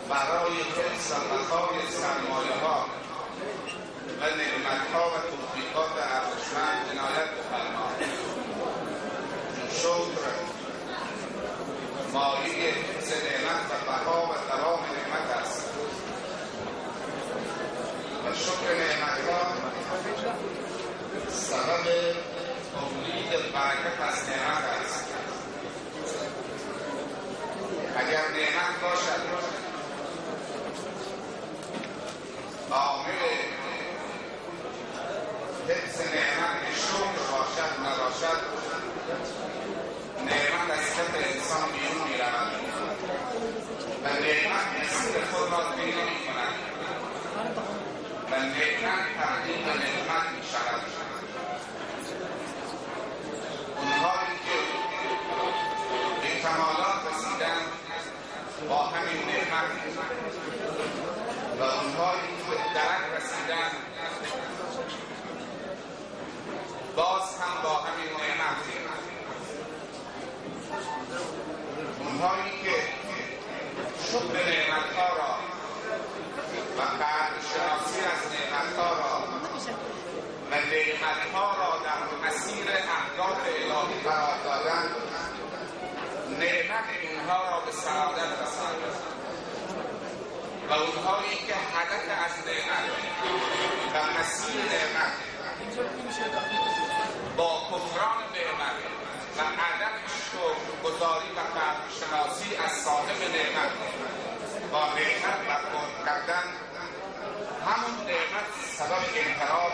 برای حفظ و بقای سرمایه ها و نعمت ها و توفیقات ارزشمند عنایت بفرما. شکر مایه حفظ نعمت و بقا و دوام نعمت است و شکر نعمت ها سبب تولید برکت از نعمت است. اگر نعمت باشد عامل حفظ نعمت شکر باشد نباشد، نعمت از کف انسان بیرون می رود و نعمت مسیر خود را طی نمی کند و نعمت تبدیل به نعمت می شود. اونهایی که به کمالات رسیدند با همین نعمت و اونهایی که به درک رسیدند باز هم با همین نعمت. اونهایی که شکر نعمتها را و قدرشناسی از نعمتها را و نعمتها را در مسیر اهداف الهی قرار دادند، نعمت اونها را به سعادت رساند. و اونهایی که هدف از نعمت و مسیر نعمت با کفران نعمت و عدم شکرگزاری و قدرشناسی از صاحب نعمت با نعمت برخورد کردن، همون نعمت سبب انحراف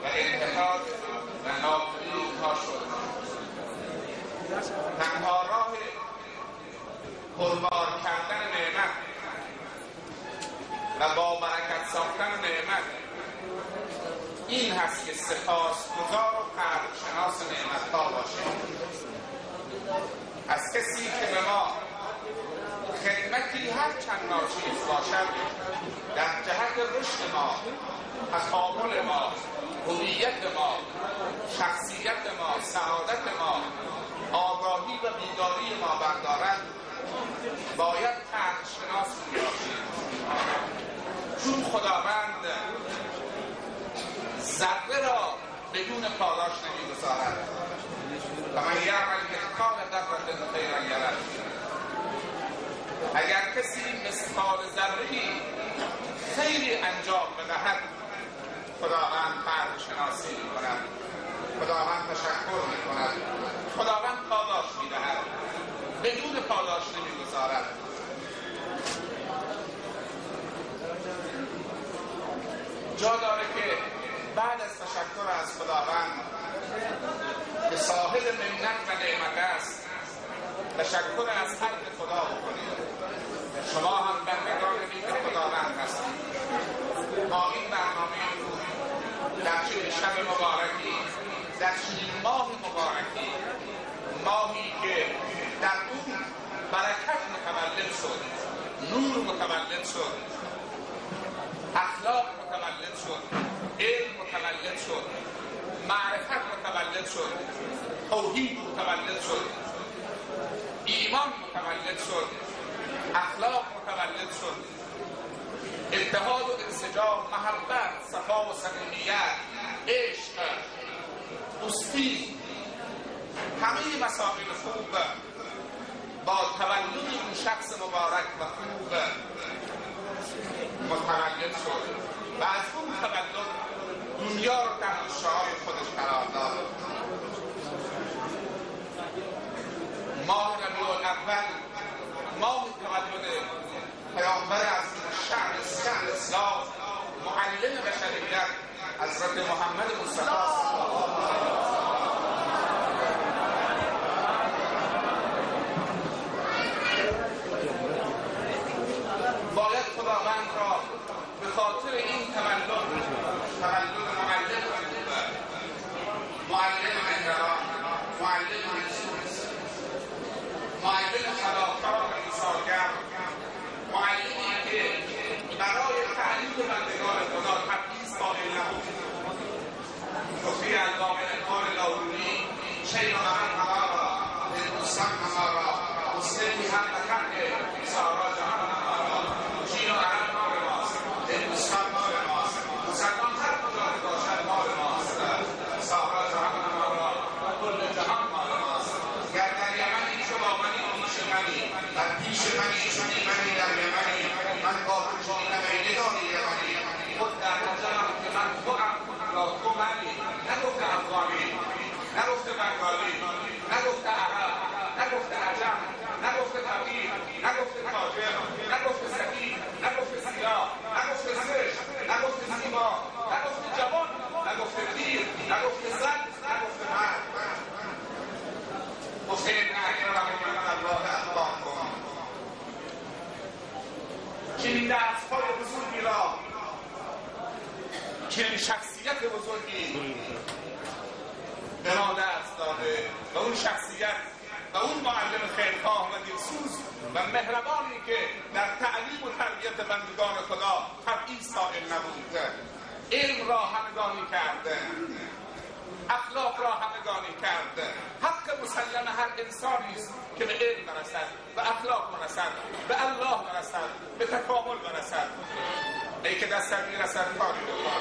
و انحطاط و نابودی اونها شد. تنها راه پربار کردن نعمت و با برکت ساختن نعمت این هست که سپاسگزار و قدرشناس نعمت‌ها باشیم. از کسی که به ما خدمتی هر چند ناچیز باشد در جهت رشد ما، تکامل ما، هویت ما، شخصیت ما، سعادت ما، آگاهی و بیداری ما بردارد، باید قدرشناس باشیم. چون خداوند ذره را بدون پاداش نمی‌گذارد. و من یعمل مثقال ذره خیرا یره. اگر کسی مثقال ذره‌ای خیری انجام بدهد، خداوند قدرشناسی می‌کند، خداوند تشکر می‌کند، خداوند پاداش می‌دهد، بدون پاداش نمی‌گذارد. جا داره که بعد از تشکر از خداوند که صاحب منت و نعمت است، تشکر از خلق خدا بکنید. شما هم بندگان نیک خداوند هستید. با این برنامه در چنین شب مبارکی، در چنین ماه مبارکی، ماهی که در اون برکت متولد شد، نور متولد شد، اخلاق متولد شد، علم متولد شد، معرفت متولد شد، توحید متولد شد، ایمان متولد شد، اخلاق متولد شد، اتحاد و انسجام، محبت، صفا و صمیمیت، عشق، دوستی، همه مسائل خوب با تولد این شخص مبارک و خوب متولد شد و از اون تولد دنیا رو تحت شعاع خودش قرار داد. ماه ربیع الاول، ماه تولد پیامبر عظیم الشأن اسلام، معلم بشریت، حضرت محمد مصطفی صلی الله علیه و آله. باید خداوند را به خاطر این تولد، تولد معلم خوب، معلم مهربان، معلم دلسوز، معلم فداکار و ایثارگر، معلمی که برای تعلیم بندگان خدا تبعیض قائل نبود. صوفی علامه اقبال لاهوری شیخ من همارا، هندوستان همارا، مسلمی هم وطن سارا جهان همارا، در پیش منی چنین منی در یمنی، من با تو چنینم ای ندانی یمنی. خود در عجبم که من توام یا تو منی. نگفته افغانی، نگفته بنگالی، نگفته عرب، نگفته عجم، نگفته فقیر، نگفته تاجر، نگفته سفید، نگفته سیاه، نگفته زشت، نگفته زیبا، نگفته جوان، نگفته پیر، نگفته زن، نگفته مرد. گفته ان اکرمکم عند الله اتقاکم. چنین درس‌های بزرگی را، چنین شخصیت بزرگی به ما درس داده و اون شخصیت و اون معلم خیرخواه و دلسوز و مهربانی که در تعلیم و تربیت بندگان خدا تبعیض سائل نبود، علم را همگانی کرده، اخلاق را همگانی کرده. حق مسلم هر انسانی است که به علم برسد، به اخلاق برسد، به الله برسد، به تکامل برسد. ای که دستت میرسد کاری بکن.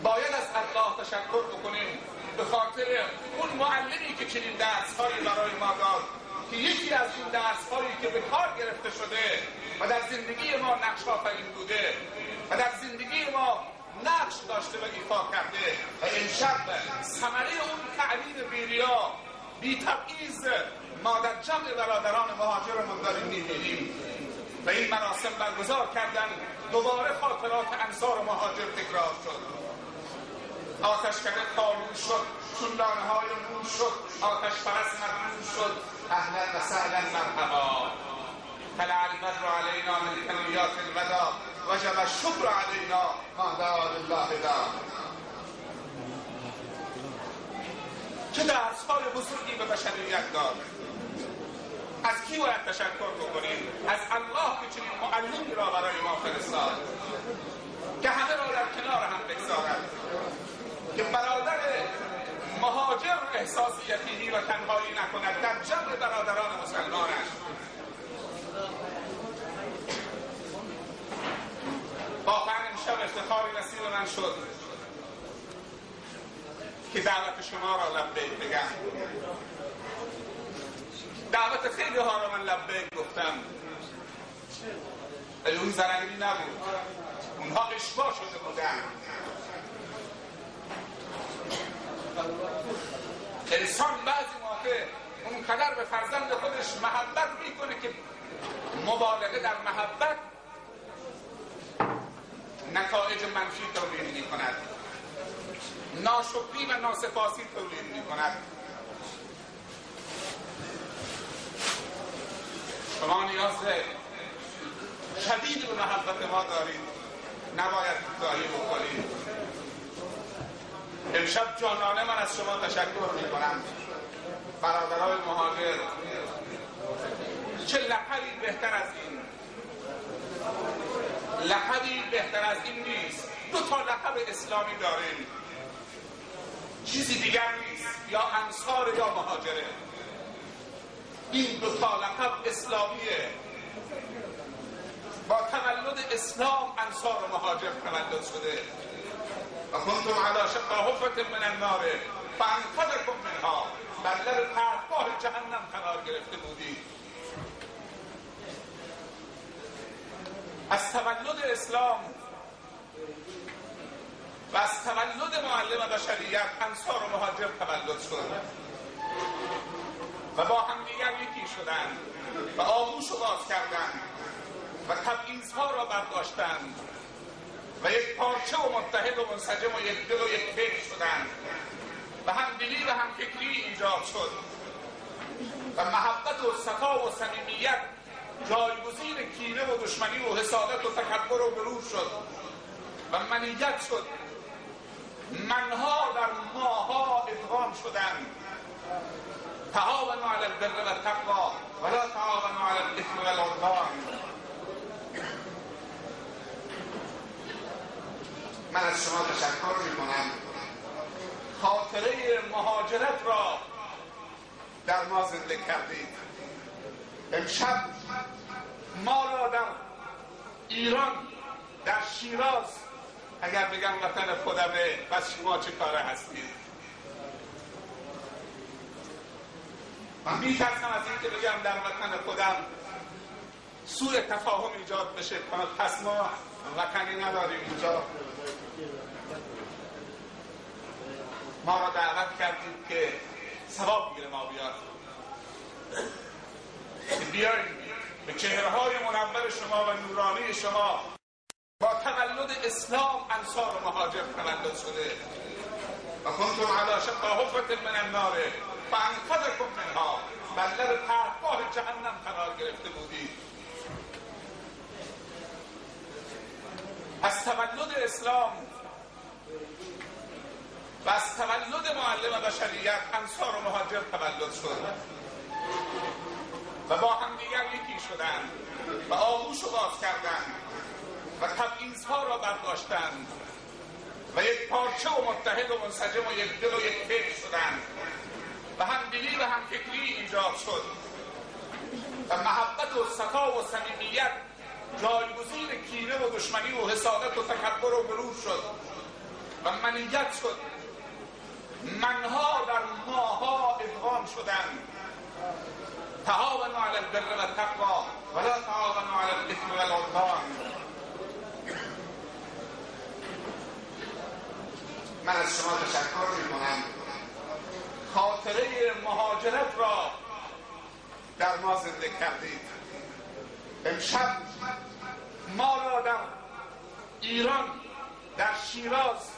باید از الله تشکر بکنیم به خاطر اون معلمی که چنین درس‌هایی برای ما داد، که یکی از این درس‌هایی که به کار گرفته شده و در زندگی ما نقش آفرین بوده و در زندگی ما نقش داشته و ایفا کرده و امشب ثمره اون تعلیم بی‌ریا، بی تبعیض ما در جمع برادران مهاجرمون داریم می‌بینیم. و این مراسم برگزار کردن، دوباره خاطرات انصار و مهاجر تکرار شد. آتشکده خاموش شد، چون لانه های مو شد، آتش پرست مدموم شد. اهلا و سهلا مرحبا. طلع البدر علینا من ثنیات الوداع، وجب الشکر علینا ما دعا لله داع. چه درس‌های بزرگی به بشریت داد. از کی باید تشکر بکنیم؟ از الله که چنین معلمی را برای ما فرستاد که همه را در کنار هم بگذارد، که برادر مهاجر احساس یتیمی و تنهایی نکند در جمع برادران مسلمانش. واقعا امشب افتخاری نصیب من شد که دعوت شما را لبیک بگم. دعوت خیلی ها را من لبیک گفتم، ولی اون زرنگی نبود، اونها اشباع شده بودن. انسان بعضی موقع اونقدر به فرزند خودش محبت میکنه که مبالغه در محبت نتایج منفی تولید میکند، ناشکری و ناسپاسی تولید میکند. شما نیاز شدید به محبت ما دارید، نباید کوتاهی بکنید. امشب جانانه من از شما تشکر میکنم برادرای مهاجر. چه لقبی بهتر از این، لقبی بهتر از این نیست. دو تا لقب اسلامی داریم، چیزی دیگر نیست، یا انصار یا مهاجره. این دو تا لقب اسلامیه. با تولد اسلام انصار و مهاجر تولد شده. و کنتم علی شفا حفرة من النار فانقذکم منها. بر لب پرتگاه جهنم قرار گرفته بودید. از تولد اسلام و از تولد معلم بشریت انصار و مهاجر تولد شد و با هم دیگر یکی شدند و آغوش رو باز کردند و تبعیض‌ها را برداشتند و یک پارچه و متحد و منسجم و یک دل و یک فکر شدند و همدلی و همفکری ایجاد شد و محبت و صفا و صمیمیت جایگزین کینه و دشمنی و حسادت و تکبر و غرور شد و منیت شد. منها در ماها ادغام شدند. تعاونوا علی البر و التقوی ولا تعاونوا علی الاثم والعدوان. من از شما تشکر میکنم. خاطره مهاجرت را در ما زنده کردید. امشب ما را در ایران، در شیراز، اگر بگم وطن خودمه، پس شما چه کاره هستید؟ من میترسم از اینکه بگم در وطن خودم سوء تفاهم ایجاد بشه. پس ما وطنی نداریم اینجا. ما را دعوت کردید که ثواب گیر ما بیاد، بیاییم به چهره‌های منور شما و نورانی شما. با تولد اسلام انصار و مهاجر تولد شده. و کنتم علی شفا حفرة من النار فانقذکم منها. بر لب پرتگاه جهنم قرار گرفته بودید. از تولد اسلام و از تولد معلم بشریت انصار و مهاجر تولد شد و با هم دیگر یکی شدند و آغوش رو باز کردند و تبعیض‌ها را برداشتند و یک پارچه و متحد و منسجم و یک دل و یک فکر شدند و همدلی و همفکری ایجاد شد و محبت و صفا و صمیمیت جایگزین کینه و دشمنی و حسادت و تکبر و غرور شد و منیت شد. منها در ماها ادغام شدند. تعاونوا علی البر و التقوی ولا تعاونوا علی الاثم والعدوان. من از شما تشکر میکنم. خاطره مهاجرت را در ما زنده کردید. امشب ما را در ایران، در شیراز،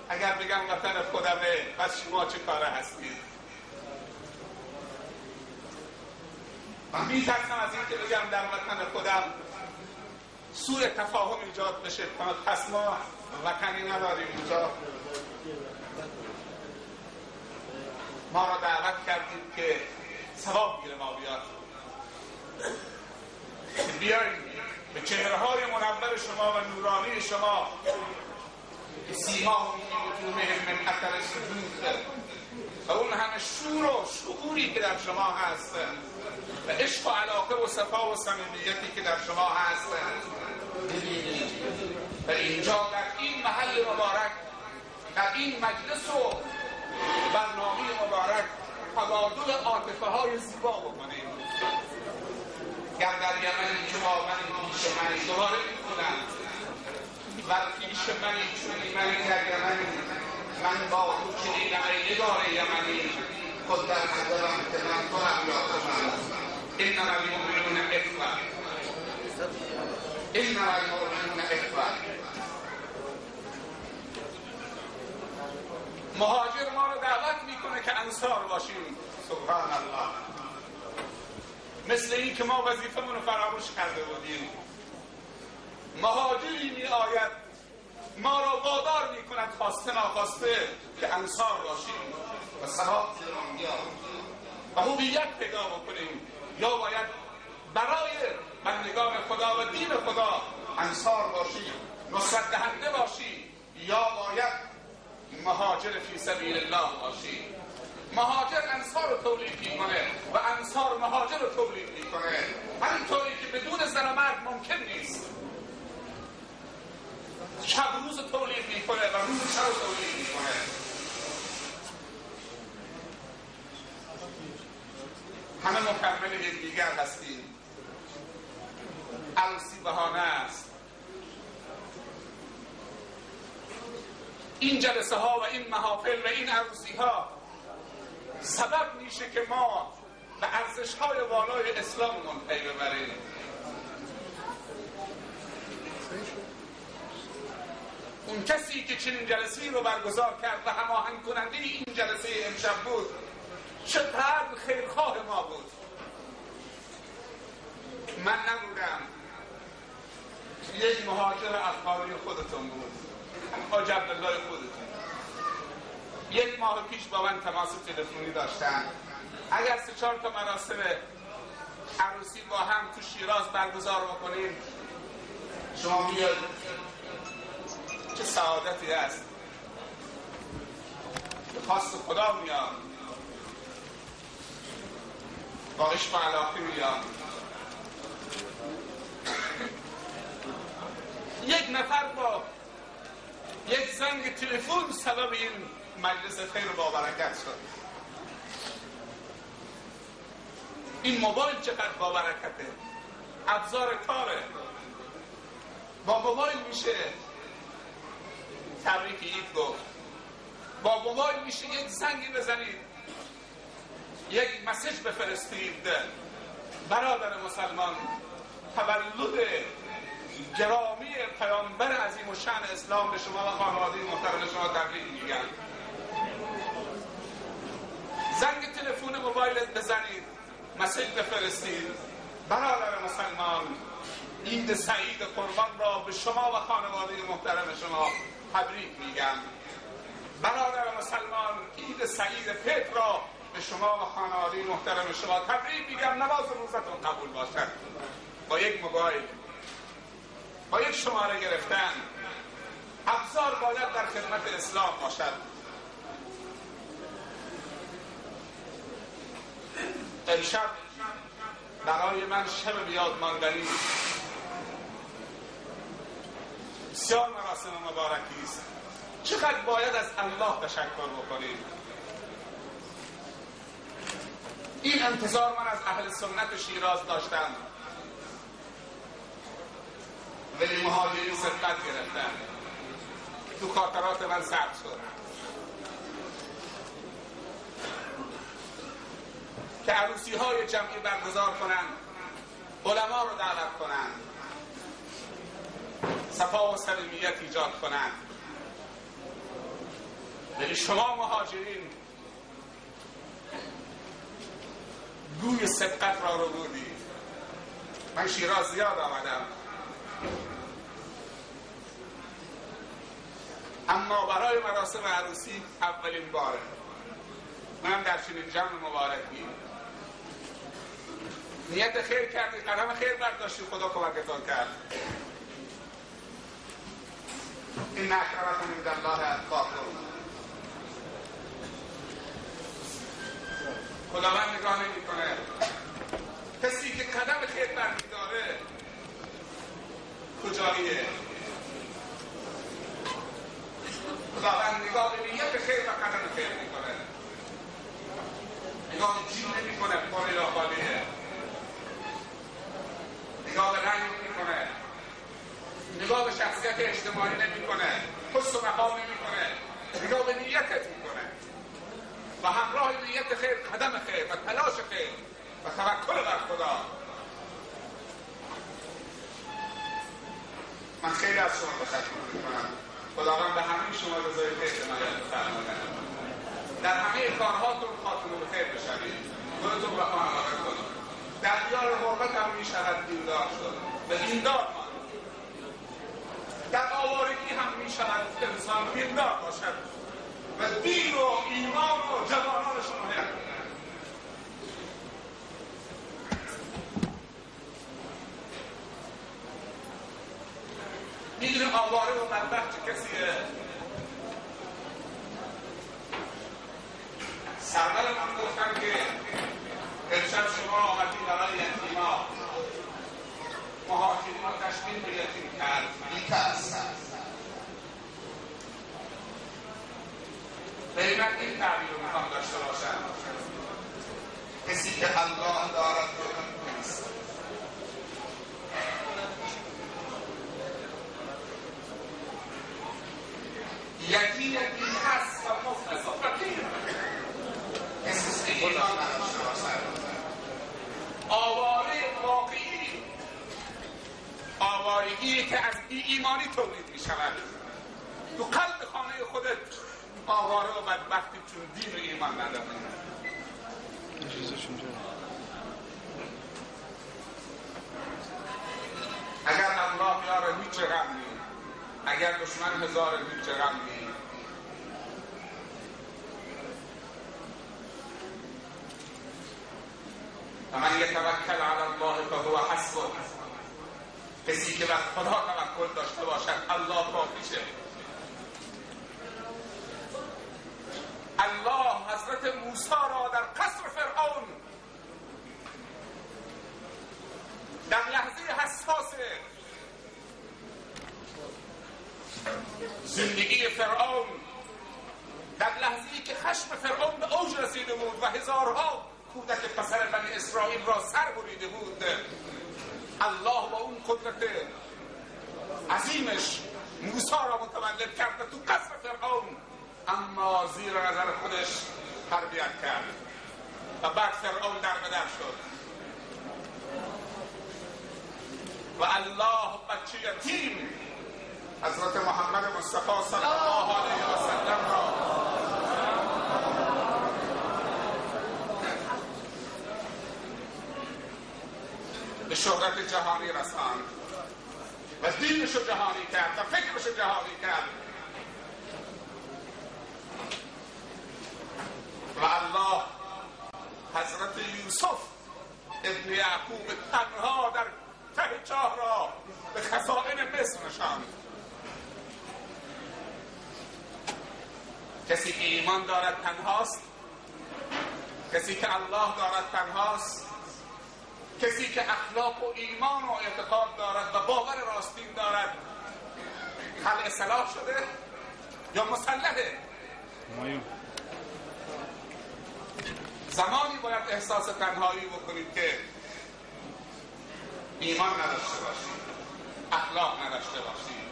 اگر بگم وطن خودمه، پس شما چه کاره هستید؟ من میترسم از اینکه بگم در وطن خودم سوء تفاهم ایجاد بشه. پس ما وطنی نداریم اینجا. ما را دعوت کردید که ثواب گیر ما بیاد، بیاییم به چهره‌های منور شما و نورانی شما که سیماهم فی وجوههم من اثر السجود و اون همه شور و شعوری که در شما هست و عشق و علاقه و صفا و صمیمیتی که در شما هست ببینید. و اینجا در این محل مبارک، در این مجلس و برنامه مبارک تبادل عاطفه های زیبا بکنیم. گر در یمنی چو با منی پیش منی، دوباره میکنم ور پیش منی چونی منی در یمنی، من با تو چنینم ای نگار یمنی، خود در نظرم که من توام یا تو من. انما المؤمنون اخوة، انما المؤمنون اخوة. مهاجر ما رو دعوت میکنه که انصار باشیم. سبحان الله. مثل این که ما وظیفمون رو فراموش کرده بودیم. مهاجری می آید ما را وادار می کند خواسته ناخواسته که انصار باشیم و ثواب و هویت پیدا بکنیم. یا باید برای بندگان خدا و دین خدا انصار باشی، نصرت دهنده باشی، یا باید مهاجر فی سبیل الله باشی. مهاجر انصار رو تولید میکنه و انصار مهاجر رو تولید میکنه. همینطوری که بدون زن و مرد ممکن نیست. شب روز رو تولید میکنه و روز شب رو تولید میکنه. همه مکمل یکدیگر هستیم. عروسی بهانه است. این جلسه ها و این محافل و این عروسی ها سبب میشه که ما به ارزش های والای اسلاممون پی ببریم. اون کسی که چنین جلسه‌ای رو برگزار کرد و هماهنگ کننده این جلسه امشب بود، چقدر خیرخواه ما بود. من نبودم، یک مهاجر افغانی خودتون بود، حاج عبدالله خودتون. یک ماه پیش با من تماس تلفنی داشتن. اگر 3-4 تا مراسم عروسی با هم تو شیراز برگزار بکنیم، شما میاد چه سعادتی است. به خواست خدا میاد، با عشق و علاقه میاد. یک نفر با یک زنگ تلفن سبب این مجلس خیر و با برکت شد. این موبایل چقدر با برکته، ابزار کاره. با موبایل میشه تبریک عید گفت، با موبایل میشه یک زنگی بزنید، یک مسیج بفرستید. برادر مسلمان، تولد گرامی پیامبر عظیم الشأن اسلام به شما و خانواده محترم شما تبریک میگم. زنگ تلفن موبایل بزنید، مسیج بفرستید. برادر مسلمان، عید سعید قربان را به شما و خانواده محترم شما تبریک میگم. برادر مسلمان، عید سعید فطر را به شما و خانواده محترم شما تبریک میگم. نماز روزتون قبول باشد. با یک موبایل، با یک شماره گرفتن، ابزار باید در خدمت اسلام باشد. امشب برای من شب بیاد ماندنی بسیار مراسم مبارکی است. چقدر باید از الله تشکر بکنیم. این انتظار من از اهل سنت شیراز داشتم، ولی مهاجرین سبقت گرفتن. تو خاطرات من ثبت شد که عروسی های جمعی برگزار کنند، علما رو دعوت کنند، صفا و صمیمیت ایجاد کنند. ولی شما مهاجرین گوی سبقت را رو بودید. من شیراز زیاد آمدم، اما برای مراسم عروسی اولین باره منم در چنین جمع مبارکی. نیت خیر کردی، قدم خیر برداشتی، خدا کمکتان کرد. این اکرمکم عند الله اتقاکم. خداوند نگاه نمی‌کنه کسی که قدم خیر برمی‌داره کجاییه. خداوند نگاه به نیت خیر و قدم خیر می‌کنه، نگاه جیب نمی‌کنه پر یا خالیه، نگاه به رنگ نمی‌کنه، نگاه به شخصیت اجتماعی نمی‌کنه، پست و مقام نمی‌کنه، نگاه به نیتت می‌کنه و همراه نیت خیر قدم خیر و تلاش خیر و توکل بر خدا. من خیلی از شما تشکر می‌کنم. خداوند به همه شما رضای خیر عنایت بفرماید. در همه کارهاتون خاتمه به خیر بشوید، خودتون و خانواده‌تون. در دیار غربت هم می‌شود دیندار شد و دیندار ماند. در آوارگی هم می‌شود انسان دیندار باشد و دین و ایمان و جوانان شما حیات. میدونیم آواره و بدبخت چه کسیه؟ سرور من گفتم که امشب شما آمدید برای یتیما، مهاجرین ها تشکیل به یتیم کرد. بیکس ولی من این تعبیر رو میخوام داشته باشم. کسی که الله دارد نیست. یتیم بیکس و مفلس و فقیر، کسی که ایمان نداشته باشد. آواره واقعی، آوارگی که از بی ایمانی تولید می شود. تو قلب خانه خودت آواره و بدبختی چون دین و ایمان نداری. اگر الله یاره هیچ غم نی، اگر دشمن هزار هیچ غم نی. و من یتوکل علی الله فهو حسبه. کسی که بر خدا توکل داشته باشد الله کافیشه. الله حضرت موسی را در قصر فرعون در لحظه حساس زندگی فرعون، در لحظه‌ای که خشم فرعون به اوج رسیده بود و هزارها کودک پسر بنی اسرائیل را سر بریده بود، الله با اون قدرت عظیمش موسی را متولد کرد و تو قصر فرعون، اما زیر نظر خودش تربیت کرد و بعد فرعون در به در شد و الله بچه یتیم حضرت محمد مصطفی صلی الله علیه و سلم را به شهرت جهانی رساند و دینش رو جهانی کرد و فکرش رو جهانی کرد و الله حضرت یوسف ابن یعقوب تنها در ته چاه را به خزائن مصر نشاند. کسی که ایمان دارد تنهاست، کسی که الله دارد تنهاست، کسی که اخلاق و ایمان و اعتقاد دارد و باور راستین دارد خلع سلاح شده یا مسلحه. زمانی باید احساس تنهایی بکنید که ایمان نداشته باشید، اخلاق نداشته باشید.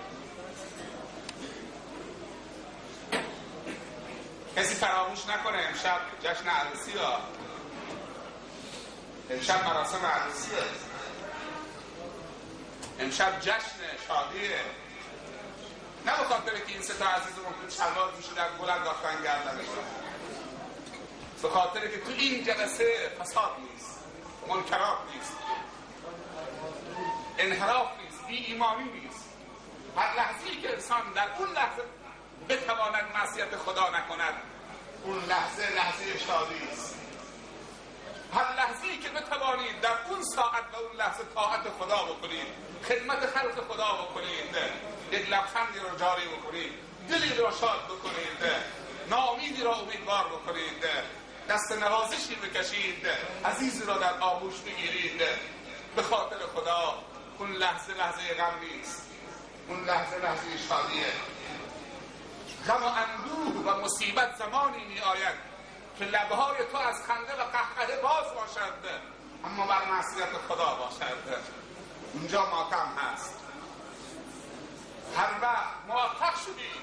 کسی فراموش نکنه امشب جشن عروسی ها، امشب مراسم عروسیه، امشب جشن شادیه، نه به خاطر که این سه تا عزیزمون شلوار پوشیدن گل انداختن گردنشون، به خاطر که تو این جلسه فساد نیست، منکرات نیست، انحراف نیست، بی ایمانی نیست. هر لحظه‌ای که انسان در اون لحظه بتواند معصیت خدا نکند، اون لحظه لحظه شادی است. هر لحظه‌ای که بتوانید در اون ساعت و اون لحظه طاعت خدا بکنید، خدمت خلق خدا بکنید، یک لبخندی رو جاری بکنید، دلی رو شاد بکنید، ناامیدی را امیدوار بکنید، دست نوازشی بکشید، عزیزی را در آغوش بگیرید، به خاطر خدا، اون لحظه لحظه غم نیست، اون لحظه لحظه شادیه. غم و اندوه و مصیبت زمانی می آید که لبهای تو از خنده و قهقهه باز باشد، اما بر معصیت خدا باشد. اونجا ماتم هست. هر وقت موفق شدید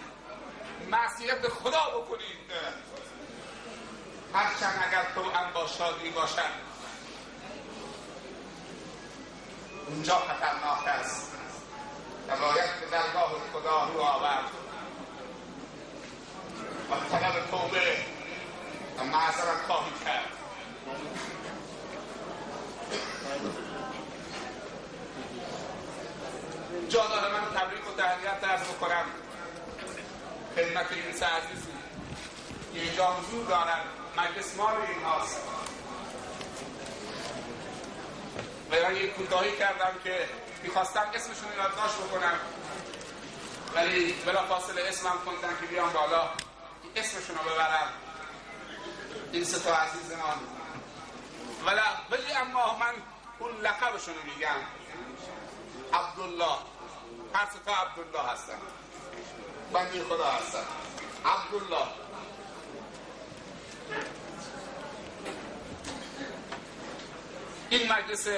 معصیت خدا بکنید، هرچند اگر توأم با شادی باشد، اونجا خطرناک است و باید به درگاه خدا رو آورد و طلب توبه و معذرت خواهی کرد. جا داره من تبریک و تهنیت عرض بکنم خدمت این سه عزیزی که اینجا حضور دارن. مجلس مال اینهاست و من یک کوتاهی کردم که میخواستم اسمشون رو یادداشت بکنم، ولی بلافاصله اسمم خوندن که بیام بالا اسمشون رو ببرم، این سه تا عزیز من. ولی اما من اون لقبشون رو میگم، عبدالله. هر سه تا عبدالله هستن، بنده خدا هستن. عبدالله این مجلس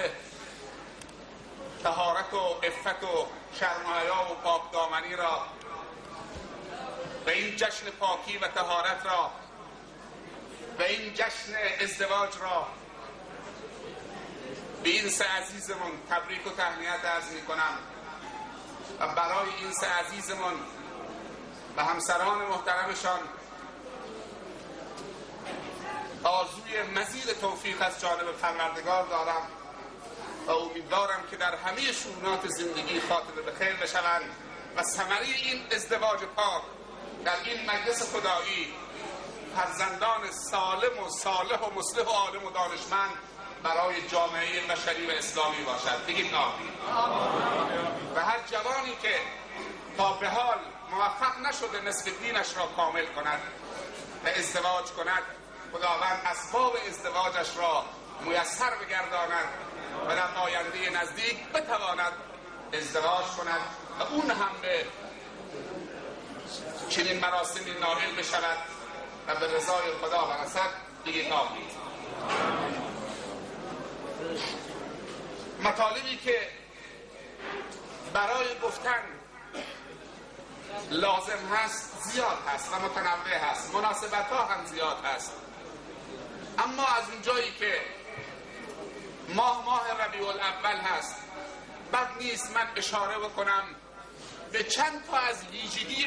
طهارت و عفت و شرم و حیا و پاک دامنی را و این جشن پاکی و طهارت را و این جشن ازدواج را به این سه عزیزمون تبریک و تهنیت عرض می‌کنم و برای این سه عزیزمون و همسران محترمشان آرزوی مزید توفیق از جانب پروردگار دارم و امیدوارم که در همه شؤونات زندگی خاتمه به خیر بشوند و ثمره این ازدواج پاک در این مجلس خدایی فرزندان سالم و صالح و مصلح و عالم و دانشمند برای جامعه بشری و اسلامی باشد. بگید آمین. و هر جوانی که تا به حال موفق نشده نصف دینش را کامل کند و ازدواج کند، خداوند اسباب ازدواجش را میسر بگرداند و در آینده نزدیک بتواند ازدواج کند و اون هم به چنین مراسمی نائل بشود و به رضای خدا برسد. بگید آمین. مطالبی که برای گفتن لازم هست زیاد هست و متنوع هست، مناسبت ها هم زیاد هست. اما از اونجایی که ماه ربیع الاول هست، بد نیست من اشاره بکنم به چند تا از ویژگی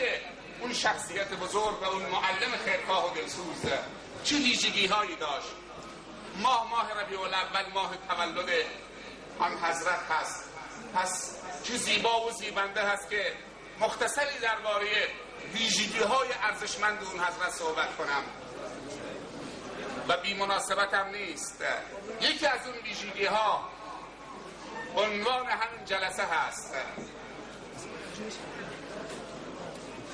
اون شخصیت بزرگ و اون معلم خیرخواه و دلسوز. چه ویژگی هایی داشت. ماه ربیع الاول ماه تولد آن حضرت هست، پس چه زیبا و زیبنده هست که مختصری درباره ویژگی های ارزشمند اون حضرت صحبت کنم و بی مناسبت هم نیست. یکی از اون ویژگی ها عنوان همین جلسه هست،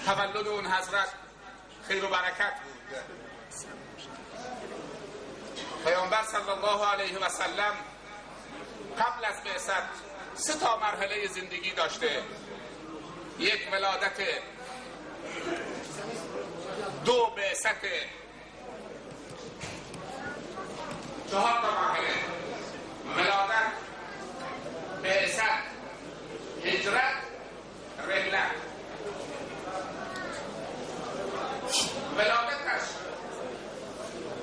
تولد اون حضرت خیر و برکت بود. پیامبر صلی الله علیه و سلم قبل از بعثت 3 تا مرحله زندگی داشته. 1 ولادت، 2 بعثت، 4 تا مرحله: ولادت، بعثت، هجرت، رحلت. ولادتش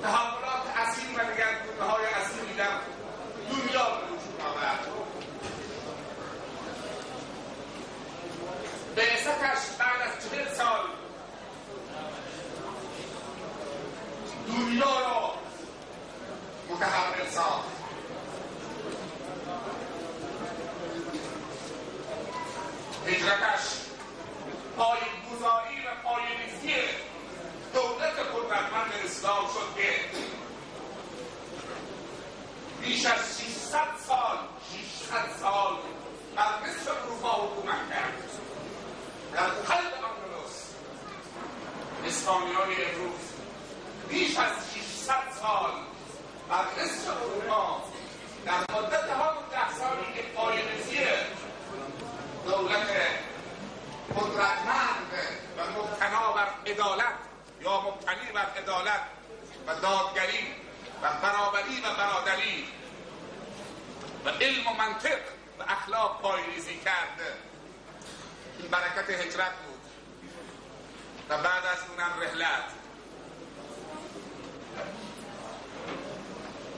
تحولات عظیم و دگرگونی‌های عظیمی در دنیا به وجود آورد. بعثتش بعد از 40 سال دنیا را متحول ساخت. هجرتش پایه‌گذاری و پایه‌ریزی دولت قدرتمند اسلام شد که بیش از 600 سال بر نصف اروپا حکومت کرد. در قلب اندلس، اسپانیای امروز، بیش از 600 سال بر نصف اروپا در مدت همون 10 سالی که پایه‌ریزی دولت قدرتمند و مبتنا بر عدالت یا مبتنی بر عدالت و دادگری و برابری و برادری و علم و منطق و اخلاق پایه‌ریزی کرد، این برکت هجرت بود. و بعد از اونم رحلت.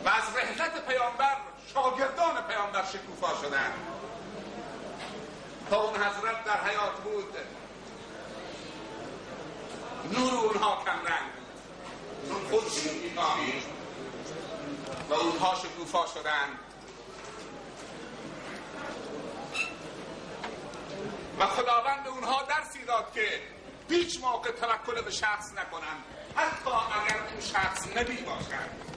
و از رحلت پیامبر شاگردان پیامبر شکوفا شدند. تا اون حضرت در حیات بود نور اونها کم رنگ بود، چون خودشون می‌فهمید و اونها شکوفا شدند. و خداوند به اونها درسی داد که هیچ موقع توکل به شخص نکنند، حتی اگر اون شخص نبی باشد.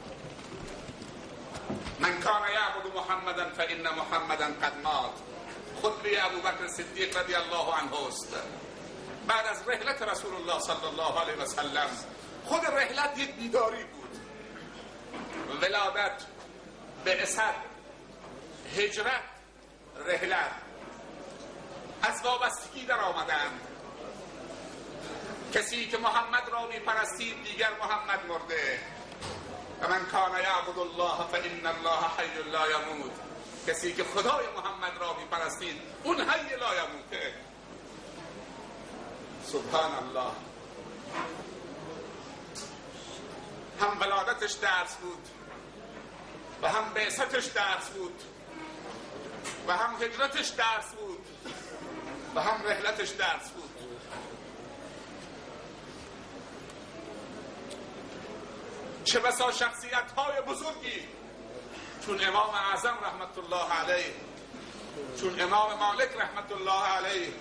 من کان یعبد محمدا فان محمدا قد مات. خطبه ابوبکر صدیق رضی الله عنه است. بعد از رحلت رسول الله صلی الله علیه و سلم، خود رحلت یک بیداری بود. ولادت، بعثت، هجرت، رحلت. از وابستگی در آمدند. کسی که محمد را می پرستید دیگر محمد مرده. و من کان یعبد الله فان الله حی لا یموت. کسی که خدای محمد را می پرستید اون حی لا یموته. سبحان الله. هم ولادتش درس بود و هم بعثتش درس بود و هم هجرتش درس بود و هم رحلتش درس بود. چه بسا شخصیت های بزرگی چون امام اعظم رحمت الله علیه، چون امام مالک رحمت الله علیه،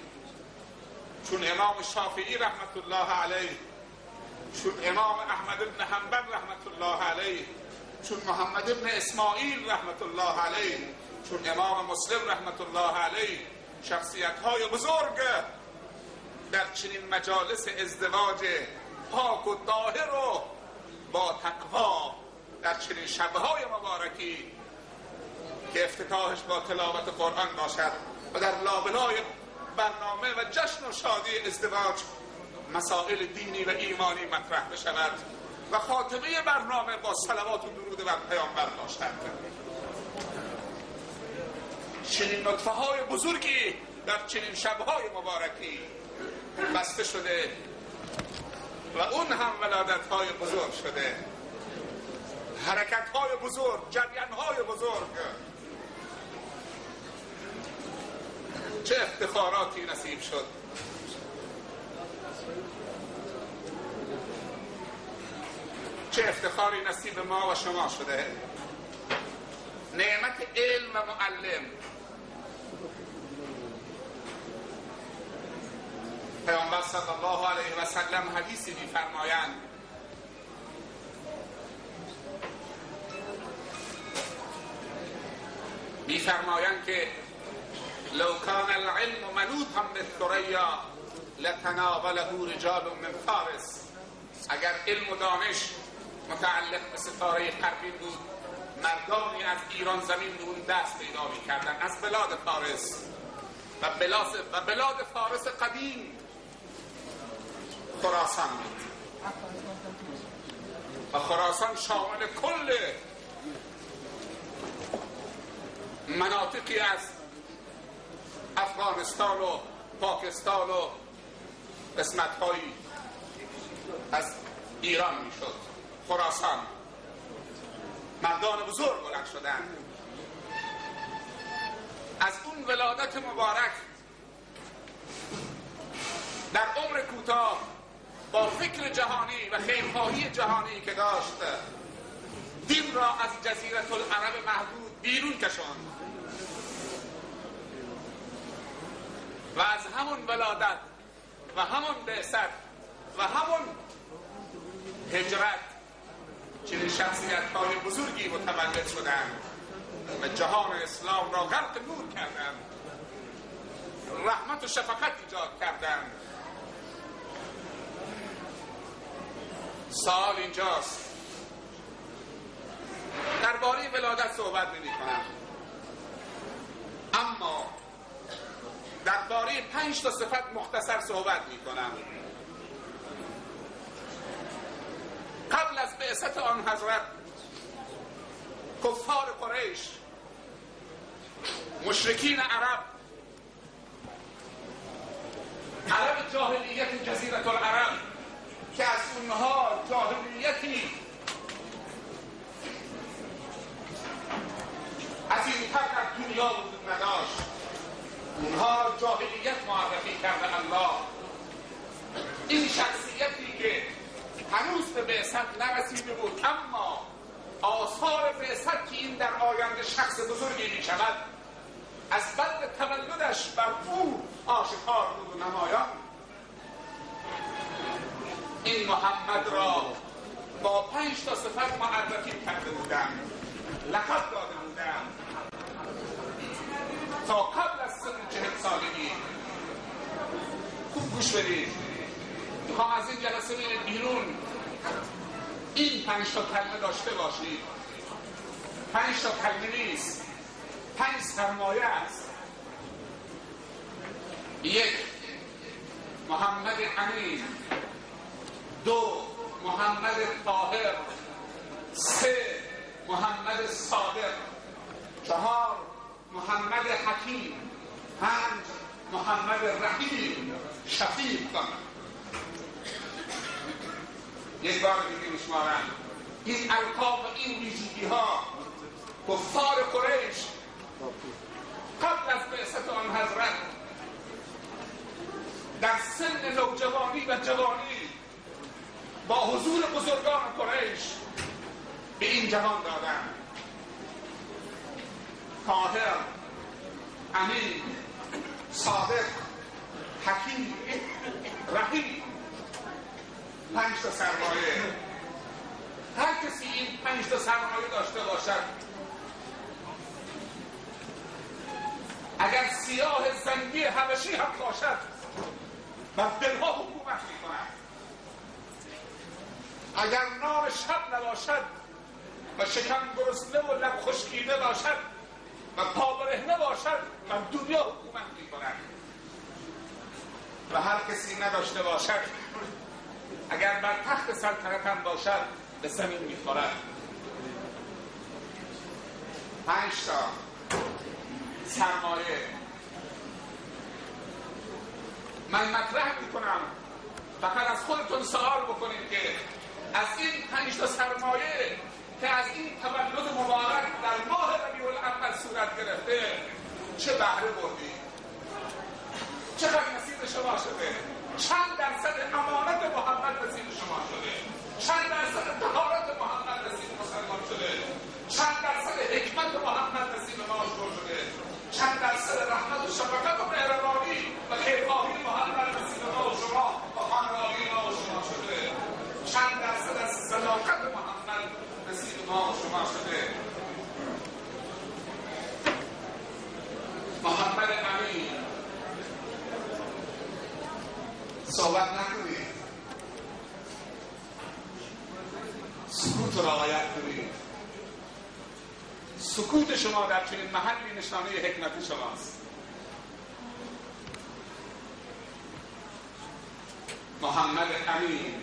چون امام شافعی رحمت الله علیه، چون امام احمد بن حنبل رحمت الله علیه، چون محمد بن اسماعیل رحمت الله علیه، چون امام مسلم رحمت الله علیه، شخصیت های بزرگ در چنین مجالس ازدواج پاک و طاهر و با تقوا، در چنین شبهای مبارکی که افتتاحش با تلاوت قرآن باشد و در لابلای برنامه و جشن و شادی ازدواج مسائل دینی و ایمانی مطرح بشود و خاتمه برنامه با صلوات و درود بر پیامبر باشد. چنین نطفه های بزرگی در چنین شبهای مبارکی بسته شده و اون هم ولادت های بزرگ شده، حرکت های بزرگ، جریان های بزرگ. چه افتخاراتی نصیب شد. چه افتخاری نصیب ما و شما شده. نعمت علم و معلم. پیامبر صلی الله علیه و سلم حدیثی می‌فرمایند: می‌فرمایند که لو کان العلم منوطا بالثریا لتناوله رجال من فارس. اگر علم و دانش متعلق به ستاره پروین بود، مردانی از ایران زمین به اون دست پیدا می‌کردند، از بلاد فارس و بلاد فارس قدیم خراسان بود و خراسان شامل کل مناطقی از افغانستان و پاکستان و قسمت‌هایی از ایران میشد. خراسان مردان بزرگ بلند شدند. از اون ولادت مبارک در عمر کوتاه با فکر جهانی و خیرخواهی جهانی که داشت، دین را از جزیره العرب محدود بیرون کشاند و از همون ولادت و همون بعثت و همون هجرت چنین شخصیت‌های بزرگی متولد شدند و جهان اسلام را غرق نور کردند، رحمت و شفقت ایجاد کردند. سوال اینجاست، درباره ولادت صحبت نمی کنم، اما درباره 5 تا صفت مختصر صحبت می کنم. قبل از بعثت آن حضرت، کفار قریش، مشرکین عرب، عرب جاهلیت جزیره العرب که از اونها جاهلیتی عظیمتر در دنیا وجود نداشت، اونها جاهلیت معرفی کرده الله. این شخصیتی که هنوز به بعثت نرسیده بود، اما آثار بعثت که این در آینده شخص بزرگی می شود، از بعد تولدش بر او آشکار بود و نمایان. این محمد را با 5 تا صفت معرفی کرده بودند، لقب داده بودند تا قبل از سن 40 سالگی. خوب گوش بدید، میخوام از این جلسه برید بیرون این 5 تا کلمه داشته باشید. 5 تا کلمه نیست، 5 سرمایه است. 1 محمد امین، 2 محمد طاهر، 3 محمد صادق، 4 محمد حکیم، 5 محمد رحیم شفیق. یک بار دیگه میشمارم این القاب و این ویژگی ها. کفار قریش قبل از بعثت آن حضرت در سن نوجوانی و جوانی با حضور بزرگان قریش به این جوان دادند: طاهر، امین، صادق، حکیم، رحیم. 5 تا سرمایه. هر کسی این 5 تا سرمایه داشته باشد، اگر سیاه زنگی حبشی هم باشد، بر دلها حکومت می‌کند. اگر نان شب نباشد و شکم گرسنه و لب خشکیده باشد و پا برهنه باشد، بر دنیا حکومت می‌کند. و هر کسی نداشته باشد، اگر بر تخت سلطنت هم باشد، به زمین می‌خورد. 5 تا سرمایه. من مطرح میکنم، فقط از خودتون سوال بکنید که از این 5 تا سرمایه که از این تولد مبارک در ماه ربیع الاول صورت گرفته چه بهره بردید؟ چقدر نصیب شما شده؟ چند درصد امانت محمد نصیب شما شده؟ چند درصد طهارت محمد نصیب مسلمان شده؟ چند درصد حکمت محمد نصیب ما شده؟ چند درصد رحمت و شفقت و مهربانی و خیرخواهی محمد نصیب ما و شما و خانواده ما و شما شده؟ چند درصد از صداقت محمد نصیب ما و شما شده؟ محمد امین، صحبت نکنید، سکوت را رعایت کنید. سکوت شما در چنین محلی نشانه حکمت شماست. محمد امین،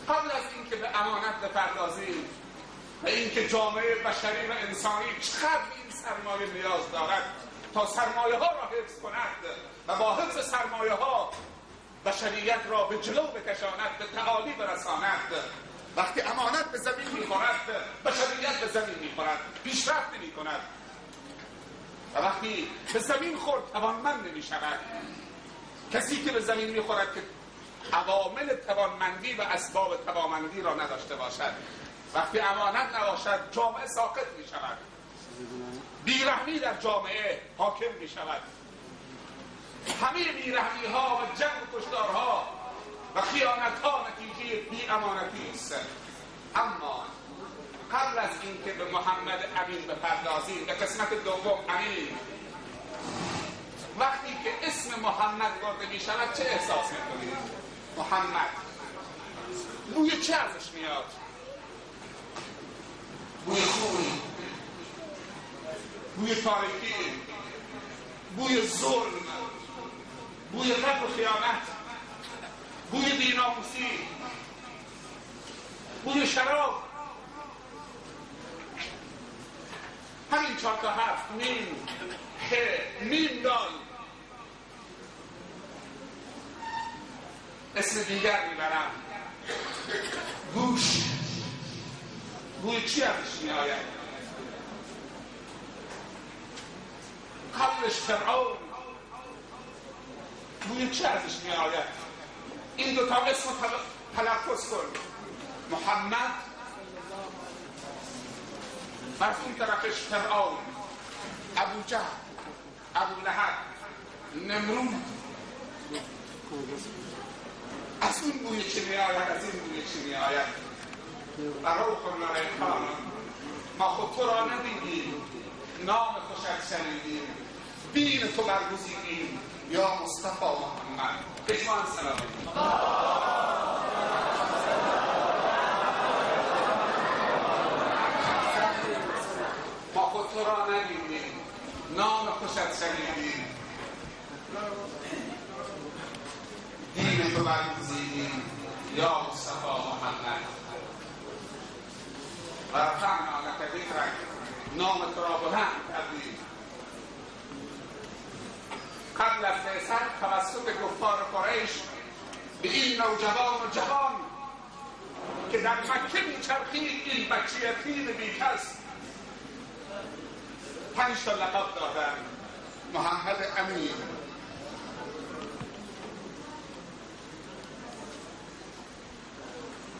قبل از اینکه به امانت بپردازیم و اینکه جامعه بشری و انسانی چقدر این سرمایه نیاز دارد تا سرمایه ها را حفظ کند و با حفظ سرمایه ها بشریت را به جلو بکشاند، به تعالی برساند. وقتی امانت به زمین میخورد، بشریت به زمین میخورد، پیشرفت نمیکند. و وقتی به زمین خورد توانمند نمیشود. کسی که به زمین میخورد که عوامل توانمندی و اسباب توانمندی را نداشته باشد، وقتی امانت نباشد جامعه ساقط میشود، بیرحمی در جامعه حاکم میشود. همه بیرحمی ها و جنگ و کشتارها و خیانت ها نتیجه بی امانتی است. اما قبل از اینکه به محمد امین بپردازیم، به قسمت دوم امین، وقتی که اسم محمد برده می شود چه احساس میکنید؟ محمد بوی چه ازش میاد؟ بوی خون، بوی تاریکی، بوی ظلم، بوی غدر و خیانت، بوی بی‌ناموسی، بوی شراب. همین 4 تا حرف، میم، ح، میم، دال، اسم دیگر میبرم. گوش، بوی چی ازش میآید؟ قبلش فرعون، بوی چی ازش میآید؟ این 2 تا اسم تلفظ کن، محمد و از اون طرفش فرعون، ابو جهل، ابو لهب، نمرود. از اون بوی چی میآید؟ از این بوی چی میآید؟ و روح و ریحان، ما خود تو را ندیدیم، نام خوشت شنیدیم، دین تو برگزیدیم، یا مصطفی محمد. اجماع سلام. ما خود تو را ندیدیم، نام خوشت شنیدیم، دین تو برگزیدیم، یا مصطفی محمد. و رفعنا لک ذکرک، نام تو را بلند کردیم. قبل از بعثت توسط کفار قریش به این نوجوان و جوان که در مکه میچرخید، این بچه یتیم بیکس، 5 تا لقب دادن: محمد امین،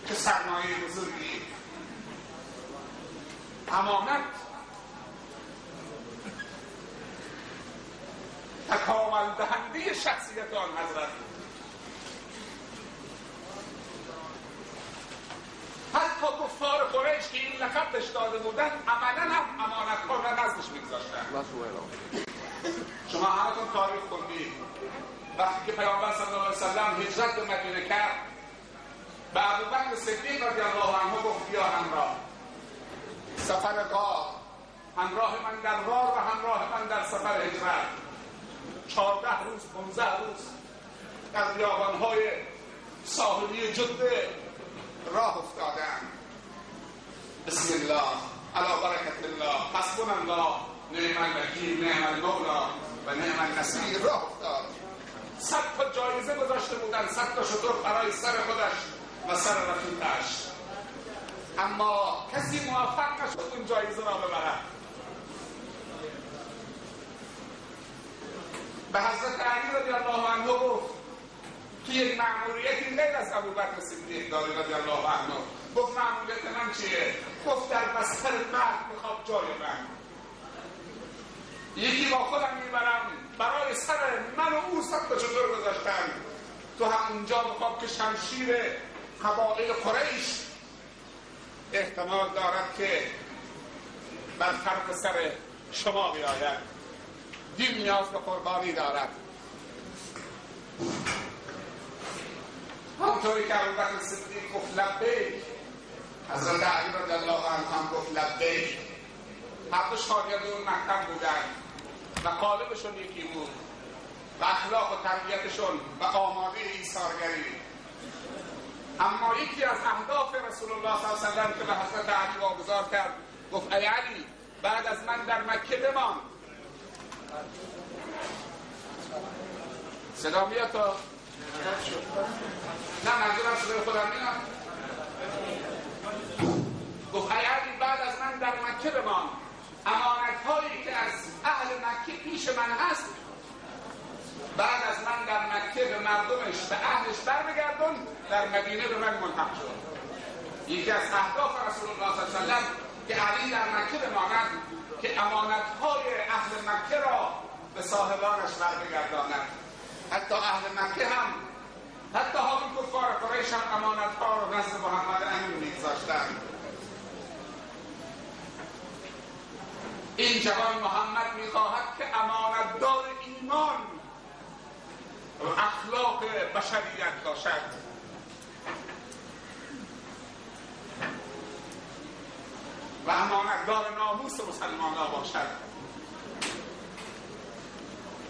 چه سرمایه بزرگی، امانت، تکامل دهنده شخصیت آن حضرت بود. حتی کفار قریش که این لقب بهش داده بودن عملا هم امانتکار و نزدش میگذاشتن. شما همتون تاریخ خوندید، وقتی که پیامبر صلی الله علیه و سلم هجرت به مدینه کرد، به ابوبکر صدیق رضی الله عنه گفت بیا همراه سفر غار، همراه من در غار و همراه من در سفر هجرت. 14 روز 15 روز در بیابان‌های ساحلی جده راه افتادن. بسم الله، علی برکت الله، حسبنا الله. نعم الوکیل، نعم المولا و نعم النصیر راه افتاد. 100 تا جایزه گذاشته بودن، 100 تا شتر برای سر خودش و سر رفیقش، اما کسی موفق نشد اون جایزه را ببرد. به حضرت علی رضی الله عنه گفت تو یک مأموریتی غیر از ابوبکر صدیق داری رضی الله عنه. گفت مأموریت من چیه؟ گفت در بستر مرگ میخواب جای من، یکی با خودم میبرم برای سر من و او 100 تا شتر گذاشتن، تو هم اونجا بخواب که شمشیر قبایل قریش احتمال دارد که بر فرق سر شما بیاید. دین نیاز به قربانی دارد. همونطوری که ابوبکر صدیق گفت لبیک، حضرت علی رضی الله عنه هم گفت لبیک. هر دو شاگرد اون مکتب بودن و قالبشون یکی بود و اخلاق و تربیتشون و آماده ایثارگری. اما یکی از اهداف رسول الله صلی الله علیه و سلم که به حضرت علی واگذار کرد، گفت ای علی بعد از من در مکه بمان. صدا میاد تا؟ نه منظورم صدای خودم میاد. گفت ای علی بعد از من در مکه بمان، امانت هایی که از اهل مکه پیش من هست بعد از من در مکه به مردمش به اهلش برمیگردون، در مدینه به من ملحق شد. یکی از اهداف رسول الله صلی الله علیه و سلم که علی در مکه بماند که امانت‌های اهل مکه را به صاحبانش برمیگرداند. حتی اهل مکه هم، حتی همون کفار قریش هم امانت‌ها را نزد محمد امین می‌گذاشتند. این جوان محمد می‌خواهد که امانتدار ایمان و اخلاق بشریت باشد. و امانتدار ناموس مسلمان ها باشد.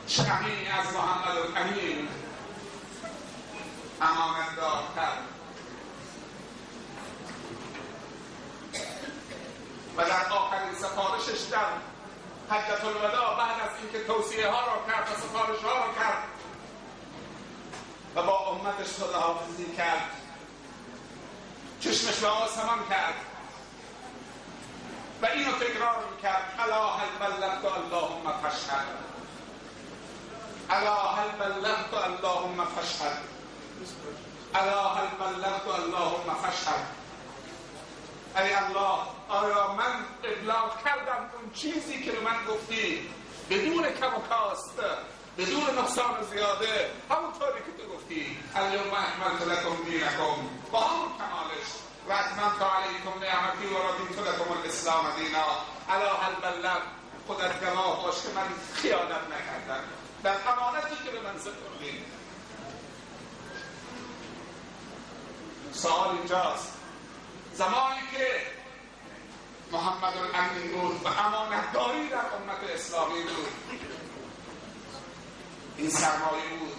چه امینی از محمد الامین امانتدارتر. و در آخرین سفارشش در حجة الوداع بعد از اینکه توصیه ها را کرد و سفارش ها را کرد و با امتش خداحافظی کرد، چشمش به آسمان کرد و اینو تکرار میکرد: الا هل بلغت اللهم فاشهد، الا هل بلغت اللهم فاشهد، الا هل بلغت اللهم فاشهد. ای الله، آیا من ابلاغ کردم اون چیزی که به من گفتی بدون کم و کاست، بدون نقصان زیاده، همونطوری که تو گفتی الیوم اکملت لکم دینکم، با همون کمالش، و اتممت علیکم نعمتی و رضیت لکم الاسلام دینا، الا هل بلغت. خودت گواه باش که من خیانت نکردم در امانتی که به من سپردی. سوال اینجاست، زمانی که محمد الامین بود و امانتداری در امت اسلامی بود، این سرمایه بود.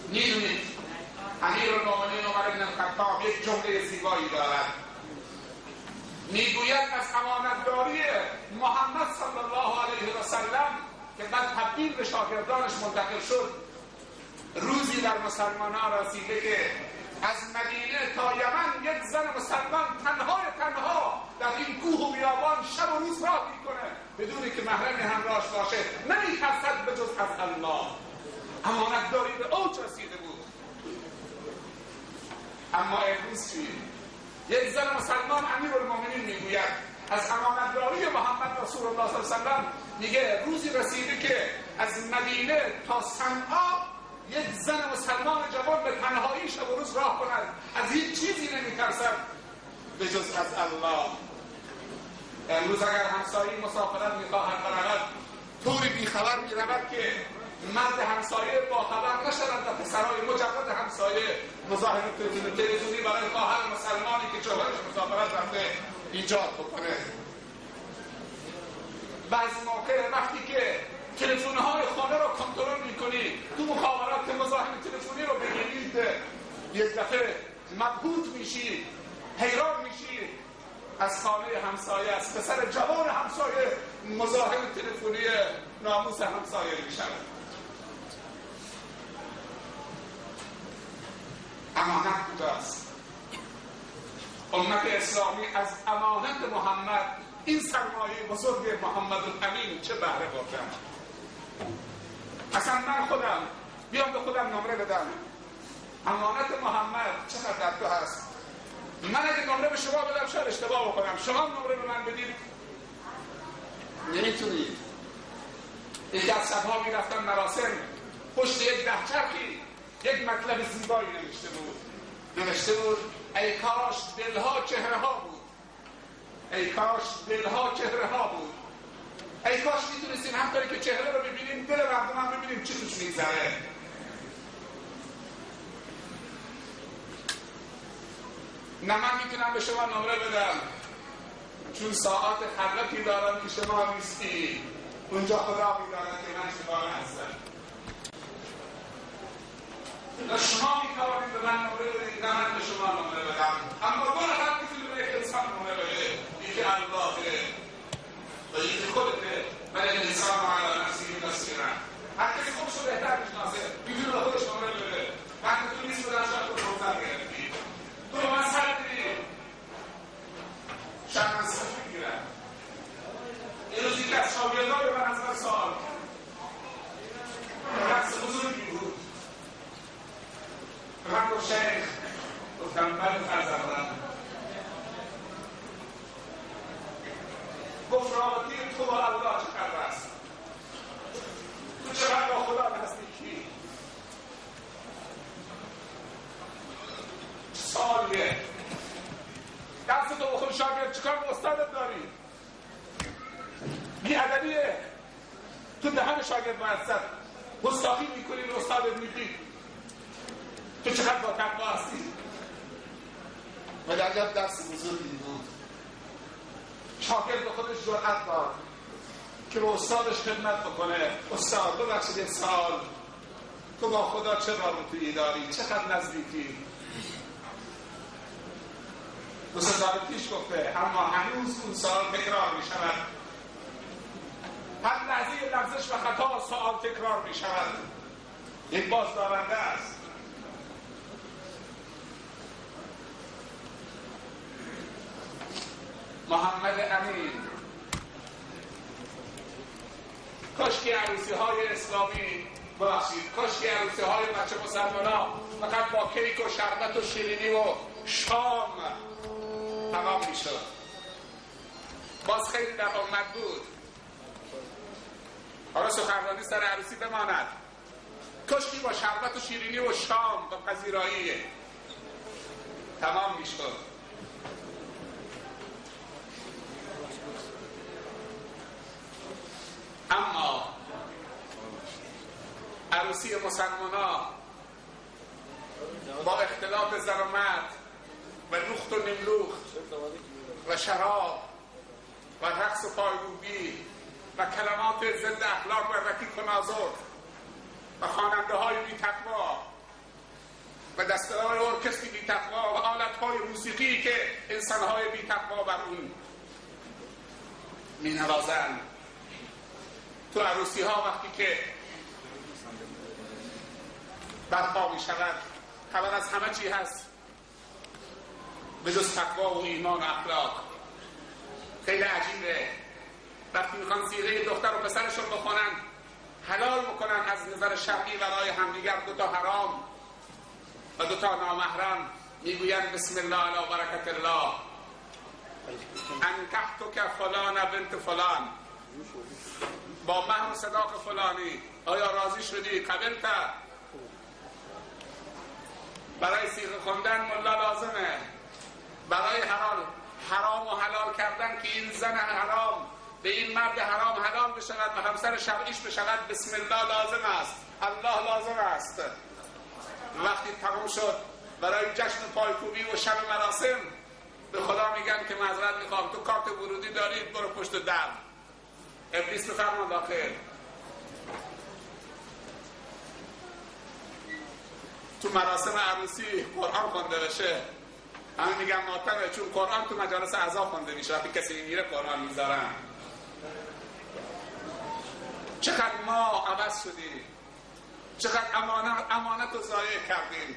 میدونید امیرالمومنین عمر بن الخطاب یک جمله زیبایی دارد، میگوید از امانتداری محمد صلی الله علیه و سلم که بعد تبدیل به شاگردانش منتقل شد، روزی در مسلمان ها رسیده که از مدینه تا یمن یک زن مسلمان تنهای تنها در این کوه و بیابان شب و روز راه میکنه بدون که محرمی همراهش باشه، نمیترسد به جز از الله. امانتداری به اوج رسیده بود. اما امروز چی؟ یک زن مسلمان، امیرالمومنین میگوید از امانتداری محمد رسول الله صلی الله علیه و سلم، میگه روزی رسیده که از مدینه تا صنعا یک زن مسلمان جوان به تنهایی شب و روز راه کند، از هیچ چیزی نمیترسد به جز از الله. امروز اگر همسایه مسافرت میخواهد برود، طوری بیخبر میرود که مرد همسایه با خبر نشود و پسرای مجرد همسایه مزاحم تلویزیونی برای خواهر مسلمانی که شوهرش مسافرت رفته ایجاد بکنه. بعضی موقع وقتی که تلفن‌های خانه رو کنترل می‌کنی، تو مخابرات مزاحم تلفنی رو بگیرید، یک دفعه مبهوت میشی، حیران میشی. از خانه همسایه، از پسر جوان همسایه مزاحم تلفنی ناموس همسایه میشود. امانت کجاست؟ امت اسلامی از امانت محمد، این سرمایه بزرگ محمد الامین، چه بهره بردن؟ اصلا من خودم بیام به خودم نمره بدم، امانت محمد چقدر در تو هست؟ من اگه نمره به شما بدم شاید اشتباه بکنم، شما نمره به من بدید نمیتونید. یکی از شبها میرفتم مراسم، پشت یک دهچرخی یک مطلب زیبایی نوشته بود. نوشته بود ای کاش دلها چهره ها بود، ای کاش دلها چهره ها بود، ای کاش میتونستیم همطوری که چهره رو ببینیم دل مردم هم ببینیم چی توش میگذره. نه من میتونم به شما نمره بدم، چون ساعات خلوتی دارم که شما نیستی، اونجا خدا میداند که من شما هستم. نه شما میتوانید به من نمره بدید، نه من به شما نمره بدم. اما دو نفر میتونه به یک انسان نمره بده، یکی الله و یکی خودته. ولی انسان علی نفسه بصیره. هر کسی خودش رو بهتر میشناسه میتونه به خودش نمره بده. وقتی تو نیست بودن شاید تو 15 گرفتی، تو به من 100 دیدی، شاید من 0 میگیرم. یه روزی که از شاگردای من از من سوال کرد، رقص بزرگی بود، به من گفت شیخ، گفتم بله فرزندم. گفت رابطه تو با الله چقدر است؟ تو چقدر با خدا نزدیکی؟ سوالیه. دست تو بخور شاگرد، چیکار به استادت داری؟ بی‌ادبیه. تو دهن شاگرد باید زد، گستاخی میکنی به استادت میگی تو چقدر با تقوا هستی. ولی عجب درس بزرگی بود. شاگرد به خودش جرأت داد که به استادش خدمت بکنه. استاد ببخشید یه سوال، تو با خدا چه رابطه‌ای داری؟ چقدر نزدیکی؟ 2 سال پیش گفته، اما هنوز اون سوال تکرار می شود. هر لحظه لغزش و خطا سوال تکرار می شود. یک بازدارنده است. محمد امین، کاشکی عروسی های اسلامی، ببخشید، کاشکی عروسی های بچه مسلمان ها فقط با کیک و شربت و شیرینی و شام تمام می شد. باز خیلی در امت بود. حالا سخنرانی سر عروسی بماند. کاشکی با شربت و شیرینی و شام و پذیرایی تمام می شد. اما عروسی مسلمانا با اختلاف زن و مرد و لخت و نیملخت و شراب و رقص و پایکوبی و کلمات ضد اخلاق و رکیک و نازک و خواننده های بی تقوا و دسته‌های ارکستر بی تقوا و آلت‌های موسیقی که انسان‌های بی تقوا بر اون می‌نوازند. تو عروسی ها وقتی که برپا می شود خبر از همه چی هست به جز تقوا و ایمان و اخلاق. خیلی عجیبه وقتی میخوان سیغه دختر و پسرشون بخونن، حلال بکنن از نظر شرعی برای همدیگر، دوتا حرام و دوتا نامحرم، میگوین بسم الله علی برکت الله انکحتک فلان بنت فلان، با مهر و صداق فلانی، آیا راضی شدی؟ قبلت؟ برای صیغه خواندن ملا لازمه، برای حرام و حلال کردن که این زن حرام به این مرد حرام حلال بشود و همسر شرعیش بشود، بسم الله لازم است، الله لازم است. وقتی تمام شد برای جشن پایکوبی و شب مراسم به خدا میگن که معذرت میخوام، تو کارت ورودی داری، برو پشت در. ابلیس بفرما داخل. تو مراسم عروسی قرآن خوانده بشه، همه میگن ماتمه، چون قرآن تو مجالس عزا خوانده میشه، وقتی کسی میمیره قرآن میذارن. چقدر ما عوض شدیم، چقدر امانت رو ضایع کردیم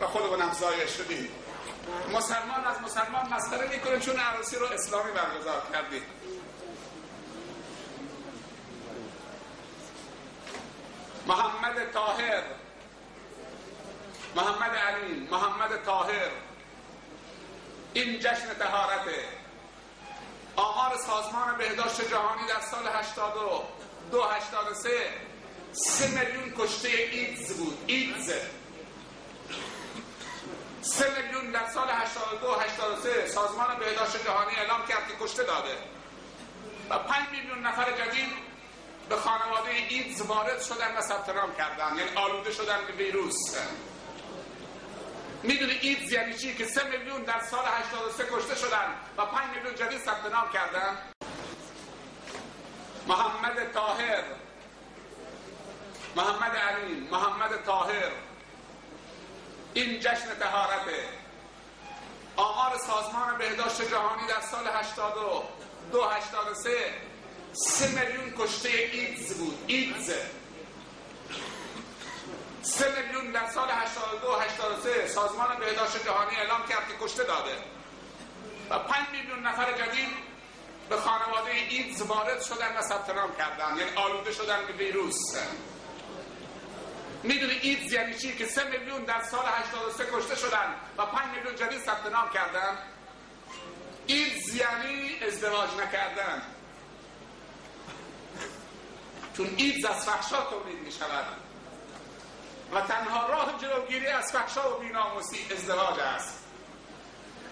و خودمونم ضایع شدیم. مسلمان از مسلمان مسخره میکنه چون عروسی رو اسلامی برگزار کردیم. محمد طاهر، محمد علی، محمد طاهر، این جشن طهارته. آمار سازمان بهداشت جهانی در سال 82 83 3 میلیون کشته ایدز بود. ایدز 3 میلیون در سال 82 83 سازمان بهداشت جهانی اعلام کرد که کشته داده و 5 میلیون نفر جدید به خانواده ایدز وارد شدن و ثبت نام کردن، یعنی آلوده شدن به ویروس. میدونی ایدز یعنی چی؟ که 3 میلیون در سال 83 کشته شدن و 5 میلیون جدید ثبت نام کردن. محمد طاهر، محمد علی، محمد طاهر، این جشن طهارته. آمار سازمان بهداشت جهانی در سال 82 83 3 میلیون کشته ایدز بود. ایدز 3 میلیون در سال 82 83 سازمان بهداشت جهانی اعلام کرد که کشته داده و 5 میلیون نفر جدید به خانواده ایدز وارد شدن و ثبت نام کردن، یعنی آلوده شدن به ویروس. میدونی ایدز یعنی چی؟ که 3 میلیون در سال 83 کشته شدن و 5 میلیون جدید ثبت نام کردن. ایدز یعنی ازدواج نکردن، چون ایدز از فحشا تولید می شود و تنها راه جلوگیری از فحشا و بی‌ناموسی ازدواج است.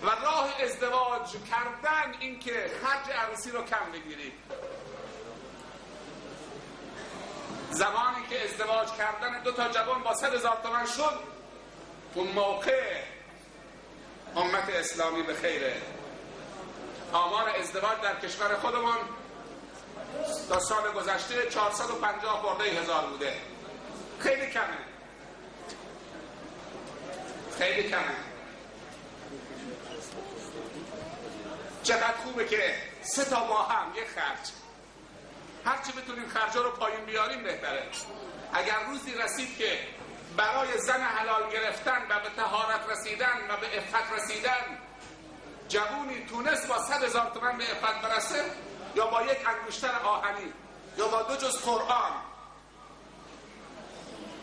و راه ازدواج کردن این که خرج عروسی رو کم بگیرید. زمانی که ازدواج کردن 2 تا جوان با 100,000 تومان شد، اون موقع امت اسلامی به خیره. آمار ازدواج در کشور خودمان تا سال گذشته 450 خورده هزار بوده. خیلی کمه، خیلی کمه. چقدر خوبه که 3 تا با هم یک خرج. هرچی بتونیم خرجا رو پایین بیاریم بهتره. اگر روزی رسید که برای زن حلال گرفتن و به طهارت رسیدن و به عفت رسیدن جوونی تونست با 100,000 تومان به عفت برسه، یا با یک انگشتر آهنی، یا با 2 جز قرآن.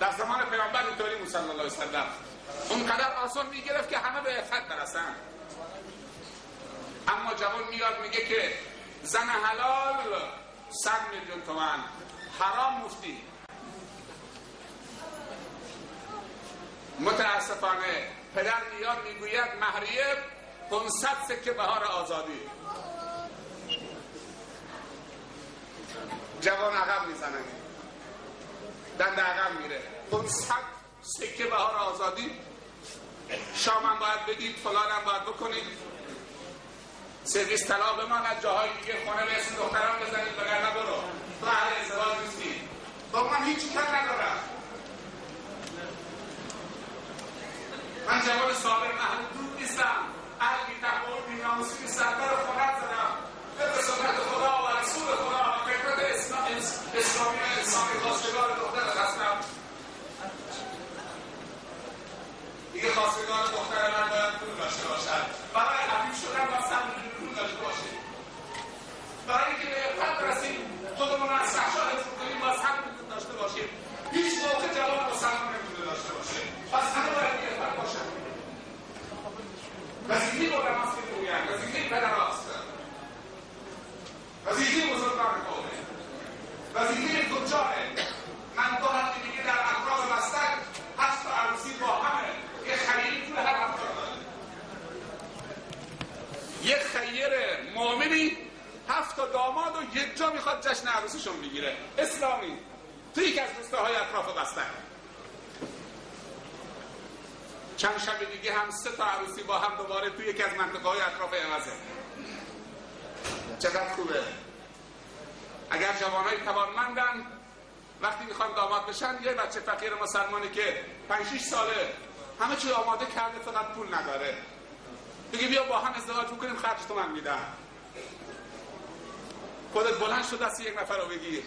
در زمان پیامبر اینطوری بود صلی الله علیه وسلم، اونقدر آسان میگرفت که همه به عفت برسن. اما جوان میاد میگه که زن حلال 100 میلیون تومان، حرام مفتی. متاسفانه پدر میاد میگوید مهریه 500 سکه بهار آزادی. جوان عقب میزنه، دنده عقب میره. 500 سکه بهار آزادی، شامم باید بدید، فلانم باید بکنید، سرویس طلا بماند، جاهای دیگه خونه به اسم دختران بزنید، وگرنه برو تو اهل ازدواج نیستی. با من هیچ کار ندارم. من جوان صابر محدود نیستم، اهل بی‌تقوا و بی‌ناموسی نیستم. در خونت زدم طبق سنت خدا و رسول خدا و فکرت اسلامی و انسانی خواستگار دختر هستم. دیگه خواستگار دختر من باید پول داشته باشد. برای عفیف شدن باید 100 میلیون پول داشته باشیم. برای اینکه به عفت برسیم، خودمون رو از فحشا حفظ کنیم، باید 100 میلیون داشته باشیم. هیچ موقع جوان مسلمان نمیتونه داشته باشه. پس همه باید به عفت باشن. وظیفه علماست که میگویند، وظیفه پدراست، وظیفه بزرگان قومه، وظیفه تجاره. من 2 هفته دیگه در اطراف بستر 8 تا عروسی با همه، یه خیری پول هر هفته داره. یه خیر مؤمنی 7 تا داماد و یک جا میخواد جشن عروسیشون بگیره، اسلامی، توی یکی از روستاهای اطراف بستر. چند شب دیگه هم 3 تا عروسی با هم دوباره توی یکی از منطقه‌های اطراف عوضه. چقدر خوبه اگر جوانای توانمندن وقتی میخوان داماد بشن، یه بچه فقیر مسلمانی که 5-6 ساله همه چی آماده کرده، فقط پول نداره، بگی بیا با هم ازدواج بکنیم، خرج تو من میدم. خودت بلند شد دست یک نفر رو بگیر.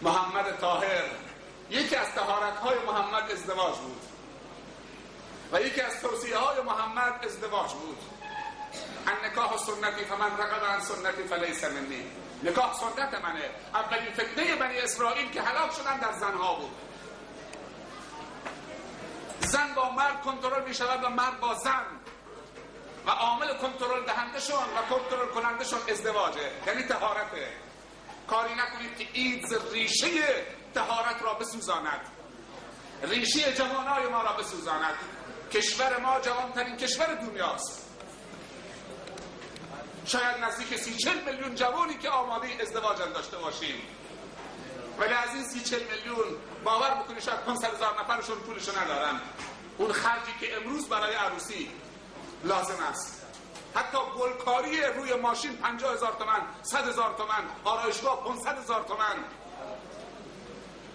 محمد طاهر، یکی از طهارت‌های محمد ازدواج بود و یکی از توصیه‌های محمد ازدواج بود. النکاح سنتی فمن رغب عن سنتی فلیس منی. نکاح سنت منه. اولین فتنه بنی اسرائیل که هلاک شدن در زنها بود. زن با مرد کنترل می شود و مرد با زن، و عامل کنترل دهنده شون و کنترل کننده شون ازدواجه، یعنی طهارته. کاری نکنید که ایدز ریشه طهارت را بسوزاند، ریشه جوانای ما را بسوزاند. کشور ما جوانترین کشور دنیاست. شاید نزدیک 30-40 میلیون جوانی که آماده ازدواج داشته باشیم، ولی از این 30-40 میلیون باور بکنید شاید 500,000 نفرشون پولشو ندارن. اون خرجی که امروز برای عروسی لازم است، حتی گلکاری روی ماشین 50,000 تومان، 100,000 تومان، آرایشگاه 500,000 تومان.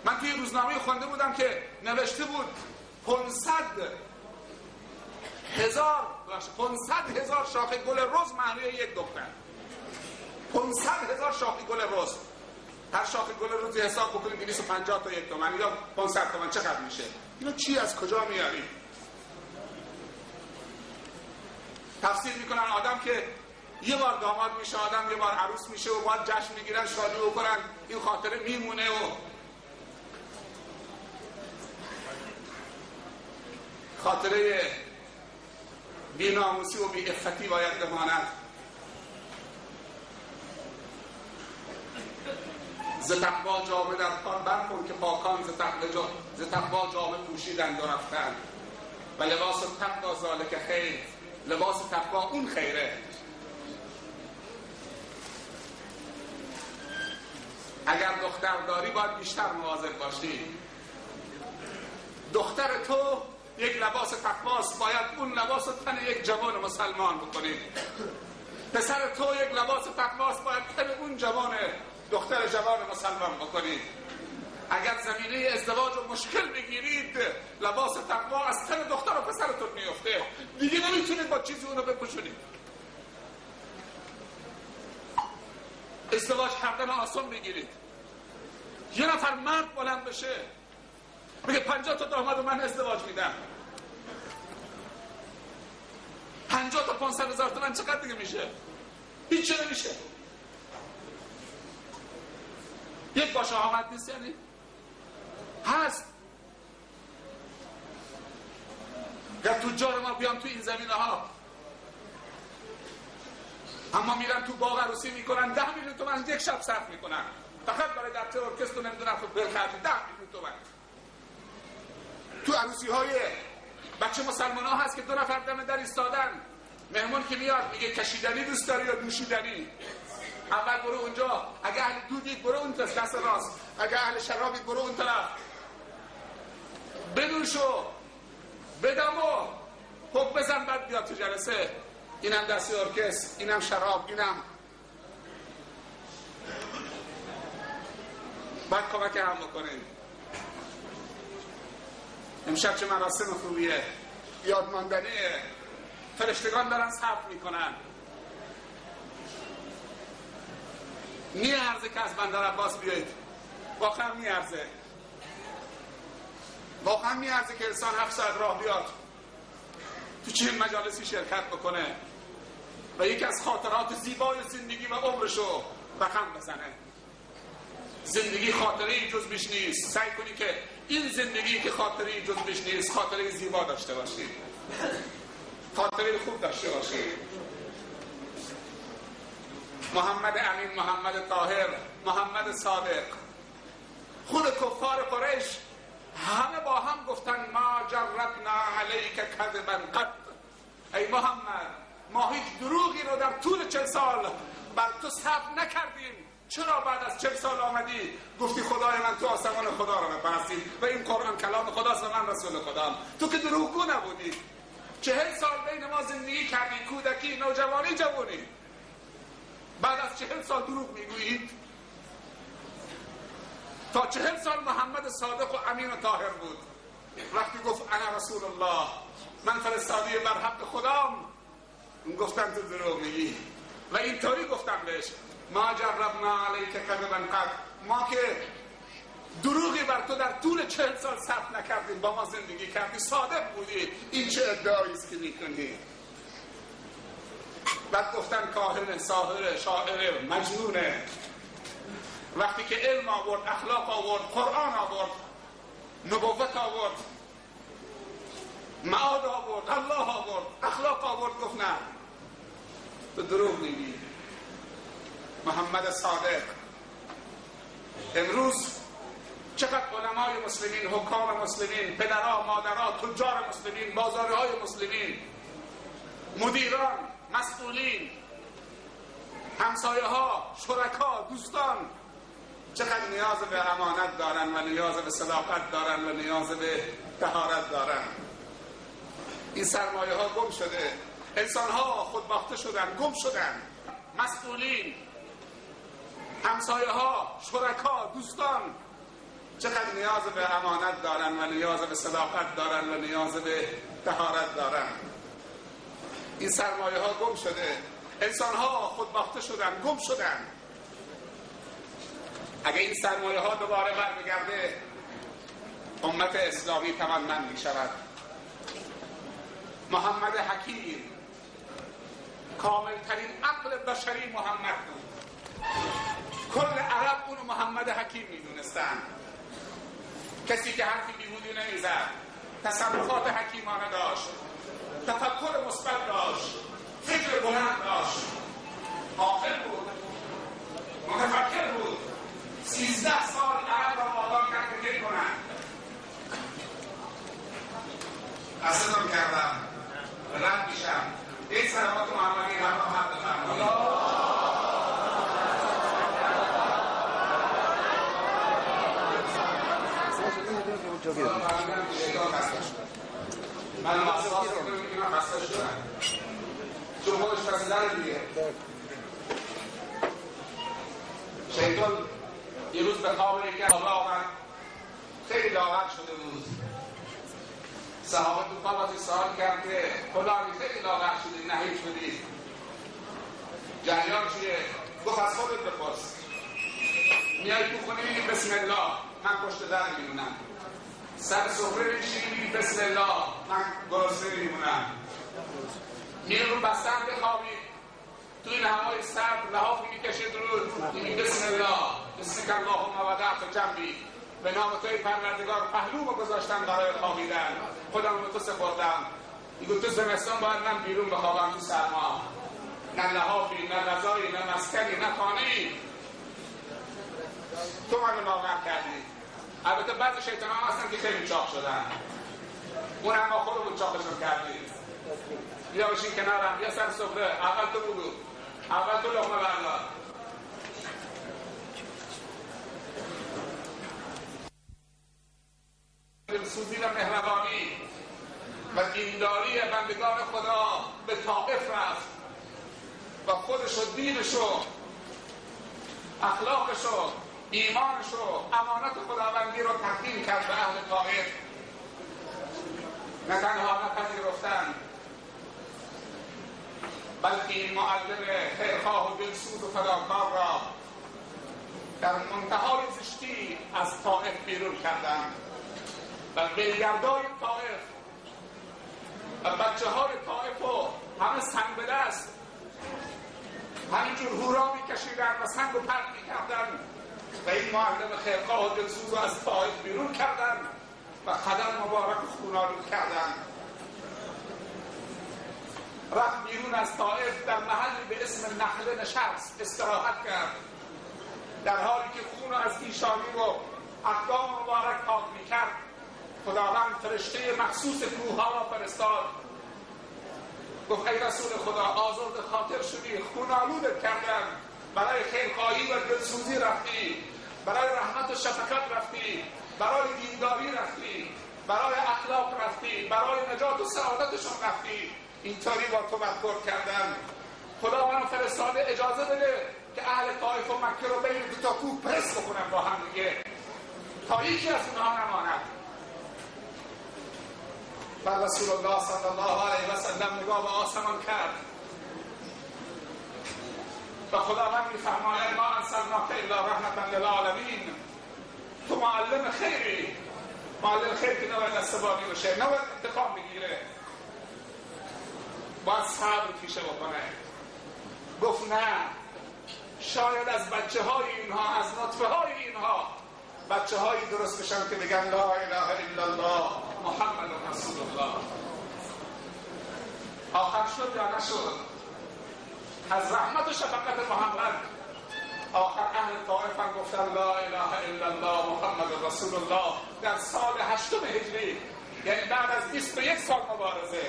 من توی روزنامه خوانده بودم که نوشته بود 500,000 شاخه گل رز معنی یک دختر. 500,000 شاخه گل رز. هر شاخه گل رز حساب بکنید 250 تا 1 تومن یا 500 تومن چقدر میشه؟ اینا چی از کجا میاری؟ تفسیر میکنن آدم که یه بار داماد میشه، آدم یه بار عروس میشه و باید جشن میگیرن، شادی بکنن، این خاطره میمونه. و خاطره بی ناموسی و بی عفتی باید بماند. ز تقوا جامه در پا بر کن که پاکان ز تقوا جامه پوشیدند و رفتند. و لباس تقوا ذالک خیر، لباس تقوا اون خیره. اگر دختر داری باید بیشتر مواظب باشی. دختر تو یک لباس تقواست، باید اون لباس تن یک جوان مسلمان بکنی. پسر تو یک لباس تقواست، باید تن اون جوان، دختر جوان مسلمان بکنی. اگر زمینه ازدواج رو مشکل بگیرید، لباس تقوا از تن دختر و پسرتون میفته، دیگه نمیتونید با چیزی اونو بپوشونید. ازدواج کردن آسان بگیرید. یه نفر مرد بلند بشه بگه 50 تا داماد رو من ازدواج میدم، 50 تا 500,000 تومن چقدر دیگه میشه؟ هیچ نمیشه. یک باشه آمد نیست، یعنی هست. گر تجار ما بیان تو این زمینه ها، اما میرن تو باغ عروسی میکنن، 10 میلیون تومن یک شب صرف میکنن فقط برای دبته ارکستر و نمیدونم خود بلخرج 10 میلیون تومن. تو عروسی های بچه مسلمان ها هست که 2 نفر دم در ایستادن، مهمون که میاد میگه کشیدنی دوست داری یا دوشیدنی؟ اول برو اونجا، اگه اهل دودید برو اون طرف دست راست، اگه اهل شرابید برو اون طرف، بدوشو بدم و حک بزن، بعد بیاد تو جلسه. اینم دستی ارکستر، اینم شراب، اینم. بعد کمک هم بکنیم. امشب چه مراسم خوبیه، یادماندنیه. فرشتگان دارن صرف میکنن. میارزه که از بندر عباس بیایید، واقعا میارزه، واقعا میارزه که انسان 7 ساعت راه بیاد تو چه مجالسی شرکت بکنه و یکی از خاطرات زیبای زندگی و عمرشو رقم بزنه. زندگی خاطره جز بیش نیست. سعی کنی که این زندگی که خاطره جز بیش نیست، خاطره زیبا داشته باشی، خاطره خوب داشته باشی. محمد امین، محمد طاهر، محمد صادق، خود کفار قریش همه با هم گفتن ما جربنا علیک کذبا قط. ای محمد، ما هیچ دروغی رو در طول 40 سال بر تو ثبت نکردیم. چرا بعد از 40 سال آمدی گفتی خدای من تو آسمان خدا رو بپرستید و این قرآن کلام خداست و من رسول خدام؟ تو که دروغگو نبودی. 40 سال بین ما زندگی کردی، کودکی، نوجوانی، جوانی، بعد از 40 سال دروغ میگویید؟ تا 40 سال محمد صادق و امین و طاهر بود. وقتی گفت انا رسول الله، من فرستاده بر حق خدام، گفتن تو دروغ میگی. و اینطوری گفتم بهش ما جربنا علیک کذبا قط. ما که دروغی بر تو در طول 40 سال صرف نکردیم، با ما زندگی کردی، صادق بودی، این چه ادعایی است که میکنی؟ بعد گفتن کاهن، ساحر، شاعر، مجنونه. وقتی که علم آورد، اخلاق آورد، قرآن آورد، نبوت آورد، معاد آورد، الله آورد، اخلاق آورد، گفت نه، تو دروغ میگی. محمد صادق. امروز چقدر علمای مسلمین، حکام مسلمین، پدرها، مادرها، تجار مسلمین، بازارهای مسلمین، مدیران، مسئولین، همسایه ها، شرکا، دوستان، چقدر نیاز به امانت دارن و نیاز به صداقت دارن و نیاز به طهارت دارن. این سرمایه ها گم شده، انسان ها خودباخته شدن، گم شدن. مسئولین، همسایه ها، شرکا، دوستان، چقدر نیاز به امانت دارن و نیاز به صداقت دارن و نیاز به طهارت دارن. این سرمایه ها گم شده، انسان ها خودباخته شدن، گم شدن. اگه این سرمایه ها دوباره برمیگرده، امت اسلامی توانمند می شود. محمد حکیم، کاملترین عقل بشری محمد بود. کل عرب اونو محمد حکیم می دونستن. کسی که حرفی بیهوده نمیزد، تصرفات حکیمانه داشت، تفکر مثبت داشت، فکر بلند داشت، عاقل بود، متفکر بود. 13 سال عرب را وادار کرد که فکر کنند. قصدم کردم رد میشم. این صلوات محمدی هم را حد بفرمایید. من احساس میکنم که من خسته شدم، چون خودش پسیدن دیگه. شیطان یه روز به خواب یکی از آمد، خیلی لاغر شده بود. صحابه تو خواب ازش سوال کرد که فلانی خیلی لاغر شدی، نحیف شدی، جریان چیه؟ گفت از خودت بپرس. میای تو خونه میگی بسم الله، من پشت در میمونم. سر سفره میشینی میگی بسم الله، من گرسنه میمونم. میری رو بستر بخوابی، تو این هوای سرد لحاف میکشه درود، میگی بسم الله، بسمک اللهم وضعت جنبی، به نام توی پروردگار پهلومو گذاشتم برای خوابیدن، خودم رو تو سپردم. میگه تو زمستان باید من بیرون بخوابم تو سرما، نه لحافی، نه غذایی، نه مسکنی، نه خانه‌ای. تو منو لاغر کردی. البته بعضی شیطان ها هستن که خیلی چاق شدن، اون هم ما خودمون چاقشون کردیم. بیا بشین کنارم، بیا سر سفره، اول تو بگو، اول تو لقمه بردار. دلسوزی و مهربانی و دینداری بندگان خدا به طائف رفت و خودش و دینش و اخلاقش و ایمانش و امانت خداوندی رو تقدیم کرد به اهل طائف. نه تنها نپذیرفتند، بلکه این معلم خیرخواه و دلسوز و فداکار را در منتهای زشتی از طائف بیرون کردند و ولگردای طائف و بچه های طائف و همه سنگ به دست همینجور هورا میکشیدن و سنگ و پرت میکردن و این معلم خیرخواه و دلسوز رو از طائف بیرون کردن و قدم مبارک خونالود کردن. رفت بیرون از طائف، در محلی به اسم نخله نشست، استراحت کرد، در حالی که خون از پیشانی و اقدام مبارک پاک میکرد. خداوند فرشته مخصوص کوه را فرستاد، گفت ای رسول خدا، آزرده خاطر شدی، خونالودت کردم، برای خیرخواهی و دلسوزی رفتی، برای رحمت و شفقت رفتی، برای دینداری رفتی، برای اخلاق رفتی، برای نجات و سعادتشون رفتی، اینطوری با تو برخورد کردن. خدا منو فرستاده اجازه بده که اهل طائف و مکه رو بین دو تا کوه پرس بکنم با هم دیگه، تا یکی از اونها نماند. و رسول الله صلی الله علیه و سلم نگاه به آسمان کرد و خداوند می‌فرماید ما ارسلناک الا رحمة للعالمین. تو معلم خیری، معلم خیر که نباید عصبانی باشه، نباید انتقام بگیره، باید صبر پیشه بکنه. گفت نه، شاید از بچه های اینها، از نطفه های اینها بچه هایی درست بشن که بگن لا اله الا الله محمد رسول الله. آخر شد یا نشد؟ از رحمت و شفقت محمد آخر اهل طائف هم گفتن لا اله الا الله محمد رسول الله. در سال 8 هجری، یعنی بعد از 21 سال مبارزه،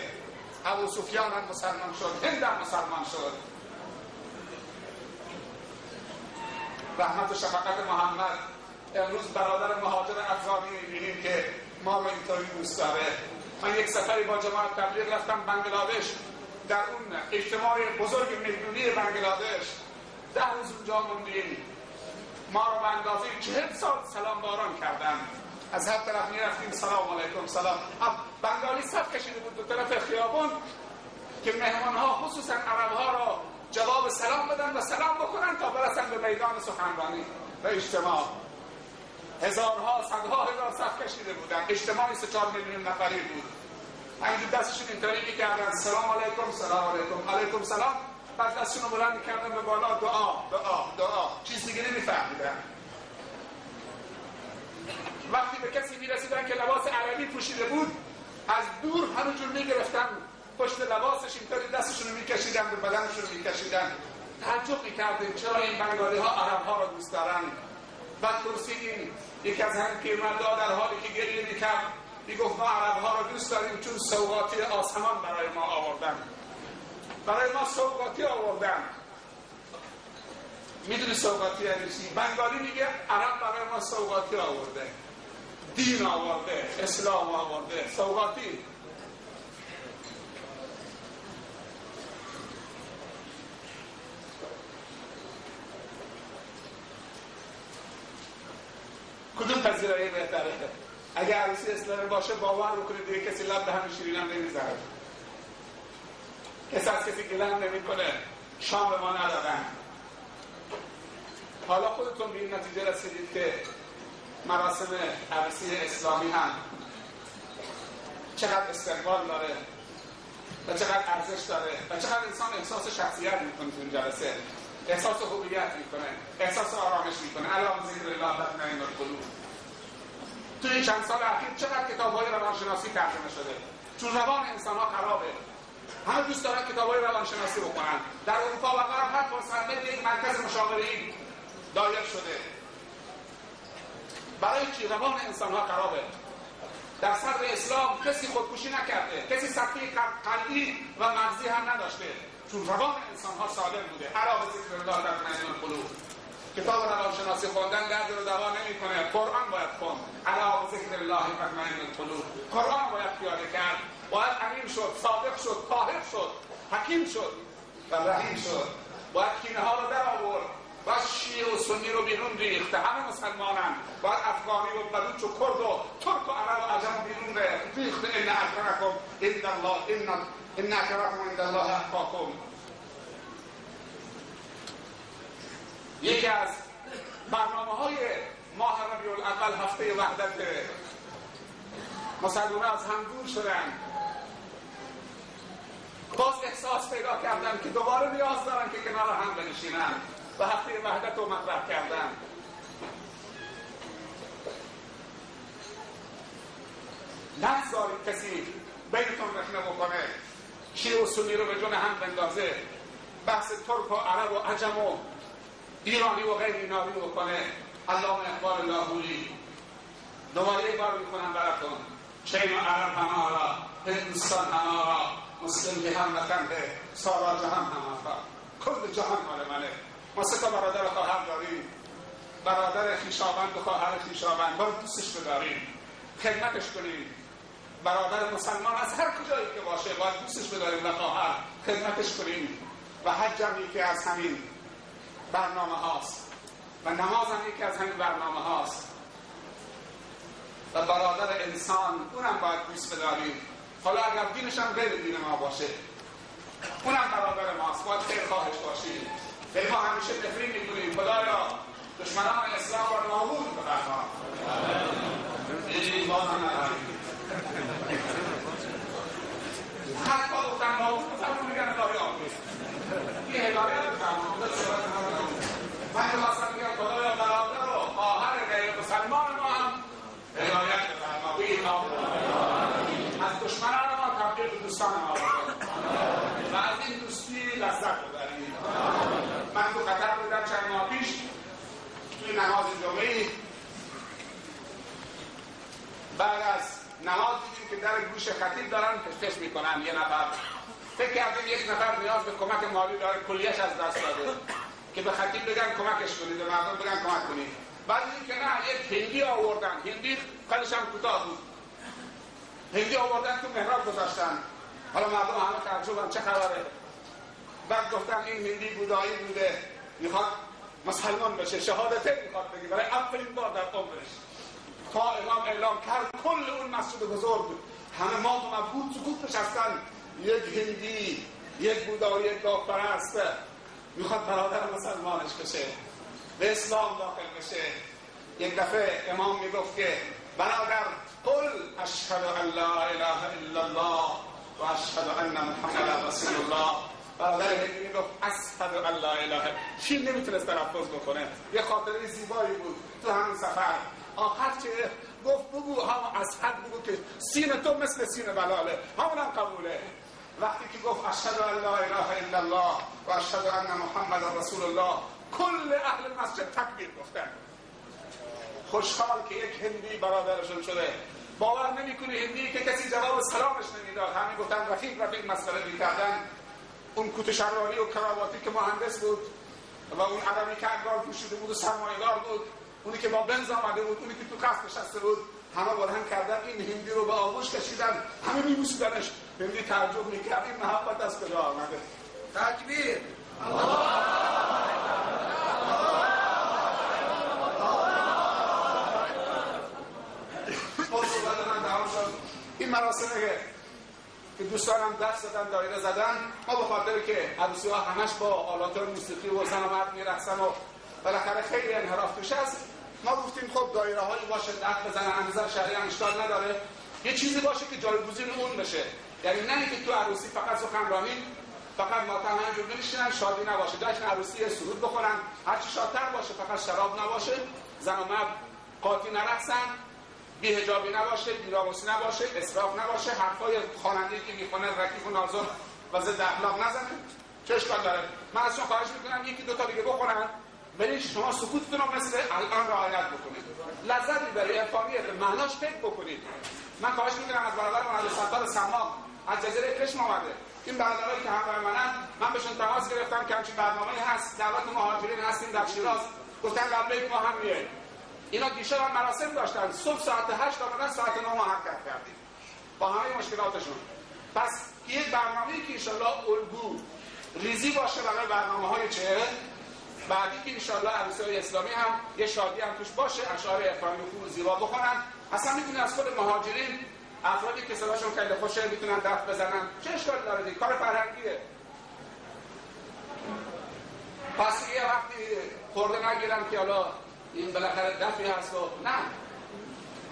ابو سفیان هم مسلمان شد، هند هم مسلمان شد. رحمت و شفقت محمد. امروز برادر مهاجر افغانی می‌بینیم که ما رو اینطوری دوست داره. من یک سفری با جماعت تبلیغ رفتم بنگلادش، در اون اجتماع بزرگ میلیونی بنگلادش 10 روز اونجا موندیم. ما رو به اندازه 40 سال سلام باران کردن. از هر طرف میرفتیم سلام علیکم سلام. بنگالی صف کشیده بود دو طرف خیابون که مهمان‌ها خصوصا عرب‌ها رو جواب سلام بدن و سلام بکنن تا برسن به میدان سخنرانی و اجتماع. هزارها، صدها هزار صف کشیده بودن. اجتماعی 3-4 میلیون نفری بود. همینجور دستشون اینطوری میکردن سلام علیکم سلام علیکم علیکم سلام، بعد دستشون رو بلند میکردن به بالا دعا دعا دعا، چیز دیگه نمیفهمیدن. وقتی به کسی میرسیدن که لباس عربی پوشیده بود، از دور همینجور میگرفتن پشت لباسش اینطوری دستشون رو میکشیدن به بدنشون میکشیدن. تعجب میکردیم چرا این بنگالی ها عرب ها رو دوست دارن. بعد پرسیدیم، یکی از همین پیرمردا در حالی که گریه میکرد میگفت ما عرب ها رو دوست داریم چون سوغاتی آسمان برای ما آوردن، برای ما سوغاتی آوردن. میدونی سوغاتی یعنی چی؟ بنگالی میگه عرب برای ما سوغاتی آورده، دین آورده، اسلام آورده، سوغاتی. کدوم پذیرایی بهتره؟ اگه عروسی اسلامی باشه باور بکنید دیگه کسی لب به هم شیرین هم نمیزنه، کسی از کسی گله هم نمیکنه، شام به ما ندادن. حالا خودتون به این نتیجه رسیدید که مراسم عروسی اسلامی هم چقدر استقبال داره و چقدر ارزش داره و چقدر انسان احساس شخصیت میکنه تو این جلسه، احساس هویت میکنه، احساس آرامش میکنه. الا ذکر الله تطمئن القلوب. تو این چند سال اخیر چقدر کتاب‌های روانشناسی ترجمه شده، چون روان انسان‌ها خرابه، همه دوست دارن کتاب‌های روانشناسی بخونن. در اروپا و غرب هر 500 متر یک مرکز مشاوره‌ای دایر شده. برای چی؟ روان انسان‌ها خرابه. در صدر اسلام کسی خودکشی نکرده، کسی سکته قلبی و مغزی هم نداشته، چون روان انسان‌ها سالم بوده. الا بذکر الله تطمئن القلوب. کتاب روانشناسی خواندن درد رو دوا نمی‌کنه، قرآن باید خوند. الا بذکر الله تطمئن القلوب. قرآن باید پیاده کرد، باید امین شد، صادق شد، طاهر شد، حکیم شد و رحیم شد. باید کینه ها رو در آورد، باید شیعه و سنی رو بیرون ریخت، همه مسلمانن. باید افغانی و بلوچ و کرد و ترک و عرب و عجم بیرون ریخت. ان اکرمکم عند الله ان اکرمکم عند الله اتقاکم. یکی از برنامه‌های ماه ربیع الاول هفته وحدت، مسلمان‌ها از هم دور شدن، باز احساس پیدا کردن که دوباره نیاز دارن که کنار هم بنشینن و هفته وحدت رو مطرح کردن. نگذارید کسی بینتون رخنه بکنه، شیعه و سنی رو به جون هم بندازه، بحث ترک و عرب و عجم و ایرانی و غیر ایرانی بکنه. علامه اقبال لاهوری دوباره یک بار میکنم براتون: چین و عرب همارا، هندوستان همارا، مسلم که هم وطن به سارا جهان همارا، کل جهان مال منه. ما 3 تا برادر و خواهر داریم، برادر خویشاوند و خواهر خویشاوند، باید دوستش بداریم، خدمتش کنیم. برادر مسلمان از هر کجایی که باشه باید دوستش بداریم و خواهر خدمتش کنیم. و حج هم یکی از همین برنامه هاست و نماز هم یکی از همین برنامه هاست. و برادر انسان اونم باید دوست بداریم، حالا اگر دینش هم غیر دین ما باشه اونم برادر ماست، باید خیر خواهش باشیم. به ما همیشه نفرین میکنیم، خدایا دشمنان اسلام را نابود بفرما. حتی گفتن نابود بفرما میگن الهی آمین. این هدایت بفرما. من خواستم بگم خدایا برادر و خواهر غیر مسلمان ما هم هدایت بفرما. از دشمنان ما تبدیل به دوستان ما بکن و از این دوستی لذت ببریم. من تو خطر بودم چند ماه پیش توی نماز جمعه، بعد از نماز دیدیم که در گوش خطیب دارن پشتش میکنن. یه نفر فکر کردیم یک نفر نیاز به کمک مالی داره، کلیش از دست داده، که به خطیب بگن کمکش کنید و مردم بگن کمک کنید. بعد دیدیم که نه، یک هندی آوردن. هندی قدش هم کوتاه بود، هندی آوردن تو محراب گذاشتن. حالا مردم همه تعجبن چه خبره. بعد گفتن این هندی بودایی بوده، میخواد مسلمان بشه، شهادتین میخواد بگه برای اولین بار در عمرش. تا امام اعلام کرد کل اون مسجد بزرگ همه مات و مبهوت سکوت نشستن. یک هندی، یک بودایی، یک گاوپرست میخواد برادر مسلمانش بشه، به اسلام داخل بشه. یک دفعه امام میگفت که برادر قل اشهد ان لا اله الا الله و اشهد ان محمد رسول الله. برادر هندی میگفت اشهد ان لا اله، چی نمیتونست تلفظ بکنه. یه خاطره زیبایی بود تو همین سفر. آخر چه گفت بگو هم اشهد، بگو که سین تو مثل سین بلاله، همون هم قبوله. وقتی که گفت اشهد ان لا اله الا الله و اشهد ان محمد رسول الله، کل اهل مسجد تکبیر گفتن. خوشحال که یک هندی برادرشون شده. باور نمی‌کنی هندی که کسی جواب سلامش نمیداد، همه گفتن رفیق رفیق مسخره می‌کردن. اون کوت شلواری و کراواتی که مهندس بود و اون عربی که اگال پوشیده بود و سرمایه‌دار بود، اونی که با بنز آمده بود، اونی که تو قصر نشسته بود، همه بلند کردن این هندی رو به آغوش کشیدن، همه میبوسیدنش. هندی تعجب می‌کرد این محبت از کجا آمده. تکبیر. این مراسمه که دوستانم دست زدن، دایره زدن، ما به خاطر که عروسی ها همش با آلات موسیقی و زن و مرد میرقصن و بالاخره خیلی انحراف توش هست، ما گفتیم خب دایره هایی باشه دست بزنن، از نظر شرعی هم اشکال نداره، یه چیزی باشه که جایگزین اون بشه. یعنی نه اینکه تو عروسی فقط سخنرانی، فقط ماتم همینجور بنشینن، شادی نباشه، جشن عروسی سرود بخورن، هرچی شادتر باشه، فقط شراب نباشه، زن و مرد قاطی نرقصن، بی‌حجابی نباشه، بی‌ناموسی نباشه، اسراف نباشه، حرفای خواننده‌ای که میخونه رکیک و نازک و ضد اخلاق نزنه. چه اشکال داره؟ من از شما خواهش میکنم یکی دو تا دیگه بخونن، ولی شما سکوتتون رو مثل الان رعایت بکنید. لذت میبری، عرفانیه، معناش فکر بکنید. من خواهش میکنم از برادرم عبدالستار سماق از جزیره قشم آمده، این برادرایی که همراه منن، من بهشون تماس گرفتم که همچین برنامه‌ای هست، دعوت مهاجرین هستیم در شیراز، گفتن لبیک ما هم میایم. اینا دیشب هم مراسم داشتن، صبح ساعت 8 آمدن، ساعت 9 ما حرکت کردیم با همه مشکلاتشون. پس یه برنامه‌ای که انشالله الگو ریزی باشه برای برنامه‌های چه بعدی که انشالله عروسی‌های اسلامی هم یه شادی هم توش باشه، اشعار عرفانی خوب و زیبا بخونن. اصلا میتونه از خود مهاجرین، افرادی که صداشون خیلی خوشه میتونن دف بزنن، چه اشکالی داره دیگه، کار فرهنگیه. پس یه وقتی خورده نگیرن که حالا این بالاخره دفعی هست و نه،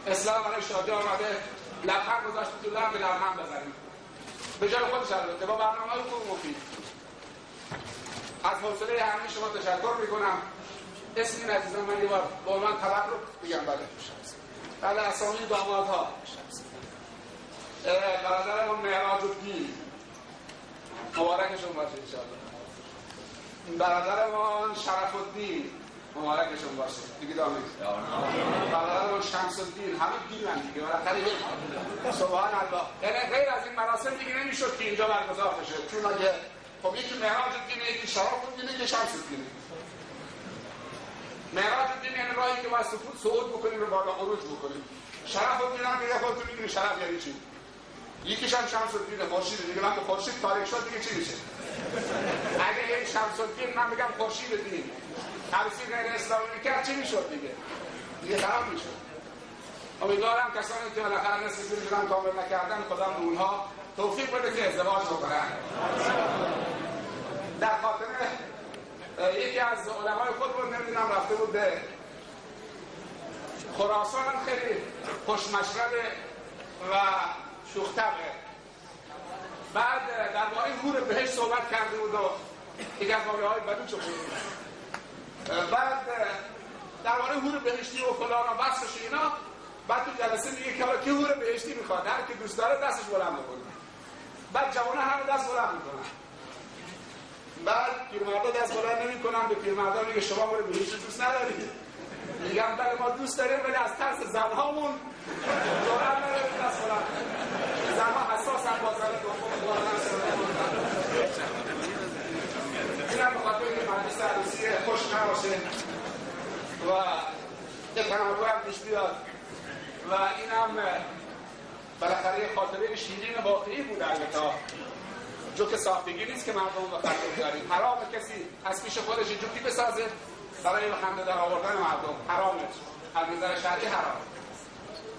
اسلام برای شادی آمده، لبخند گذاشته تو لب، به لبخند بزنیم به جای خودش، البته با برنامه‌های خوب مفید. از حوصله همه شما تشکر میکنم. اسم این عزیزان من یه بار با من تبرک بگم. بله بله، اسامی دامادها، برادرم معراج الدین مبارکشون باشه انشاءالله، برادرمان شرف الدین مبارکشون باشه دیگه، دامید برادرمان شمس الدین، همه دینن دیگه بالاخره. سبحان الله، یعنی غیر از این مراسم دیگه نمیشد که اینجا برگزار بشه، چون اگه خب یکی معراج الدین، یکی شرف الدین، یکی شمس الدین. معراج الدین یعنی راهی که باید صعود بکنیم، رو بالا عروج بکنیم. شرف الدین هم دیگه خودتون میدونی شرف یعنی چی. یکیش هم شمس الدین، خورشید دیگه. من خورشید تاریک شد دیگه چی میشه؟ اگه این شمس الدین من بگم خورشید دین، عروسی غیر اسلامی میکرد چی میشد دیگه؟ دیگه خراب میشد. امیدوارم کسانی که بالاخره نصف دینشون کامل نکردن، خدا به اونها توفیق بده که ازدواج بکنن. در خاطر یکی از علمای خود بود، نمیدونم رفته بود به خراسان، خیلی خوشمشرب و شوخ طبعه. بعد درباره حور بهشت صحبت کرده بود و یکی از واقعه‌های بلوچ بود. بعد درباره حور بهشتی و فلان و وصفش اینا، بعد تو جلسه میگه که حالا کی حور بهشتی میخواد، هر کی دوست داره دستش بلند بکنه. بعد جوان‌ها همه دست بلند میکنن، بعد پیرمردا دست بلند نمیکنن. به پیرمردا میگه شما حور بهشتی دوست ندارید؟ میگم بله ما دوست داریم، ولی از ترس زنهامون جرئت نداریم دست بلند. زنها حساسن با زن دوم. اینم به خاطر اینکه مجلس عروسی خوش نباشه و یه تنوع هم پیش بیاد و اینم بالاخره خاطره شیرین واقعی بود. البته جوک ساختگی نیست که مردم رو خنده داریم. حرام کسی از پیش خودش جوکی بسازه برای خنده در آوردن مردم، حرامه از نظر شرعی حرام.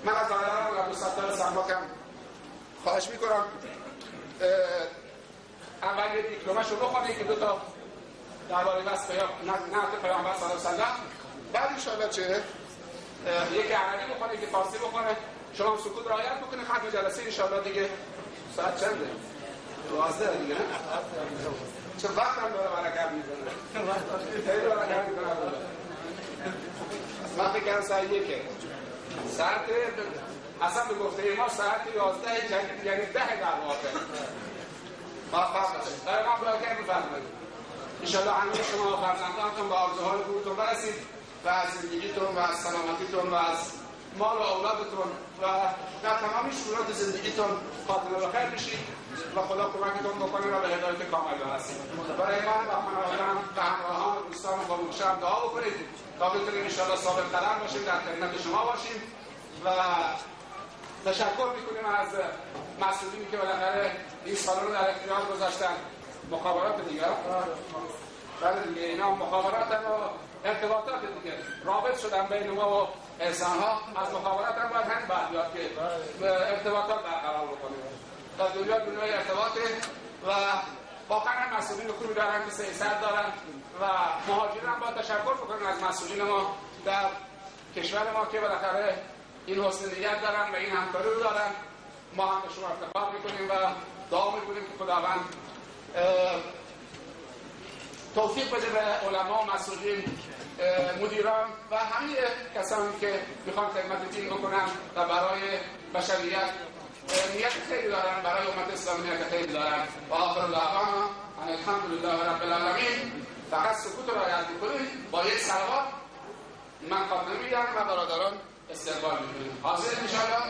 من از برادرم عبدالستار سماکم خواهش میکنم اول یه دیپلمش رو بخونه که دو تا درباره وصف نعت پیامبر صلی الله علیه و سلم، بعد انشاءالله چه یکی عربی بخونه که فارسی بخونه، شما سکوت رعایت بکنید. ختم جلسه انشاءالله دیگه ساعت چنده؟ 12 دیگه. چه وقت هم داره برکت میزنه، خیلی برکت میزنه. من فکر کردم ساعت 1 ساعت، اصلا به گفته ما ساعت 11 جدید، یعنی 10 در واقع. موفق باشید. برای من برکت می‌فرمایید. انشاءالله همه شما و فرزندانتون به آرزوهای خوبتون برسید و از زندگیتون و از سلامتیتون و از مال و اولادتون و در تمام شورات زندگیتون خاتمه به خیر بشید و خدا کمکتون بکنه و به هدایت کامل برسید. برای من و خانواده‌ام و همراهان و دوستان و قومشم دعا بکنید تا بتونیم انشاءالله ثابت قدم باشیم، در خدمت شما باشیم و تشکر میکنیم از مسئولینی که بالاخره این سالن رو در اختیار گذاشتن. مخابرات دیگه، بله دیگه، اینا مخابرات و ارتباطات دیگه، رابط شدن بین ما و انسان‌ها. از مخابرات هم باید هم بعد یاد که ارتباطات برقرار بکنیم تا دنیا دنیای ارتباطه و واقعا هم مسئولین خوبی دارن که سیاست دارن و مهاجرین هم باید تشکر بکنن از مسئولین ما در کشور ما که بالاخره این حسن نیت دارن و این همکاری رو دارن. ما هم به شما افتخار میکنیم و دعا میکنیم که خداوند توفیق بده به علما، مسئولین، مدیران و همه کسانی که میخوان خدمت دین بکنن و برای بشریت نیت خیلی دارن، برای امت اسلامی نیت خیلی دارن. و آخر دعوانا ان الحمدلله رب العالمین. فقط سکوت رو رعایت میکنید با یک صلوات من خاتمه میدم و برادران استقبال میکنیم. حاضر انشاءالله.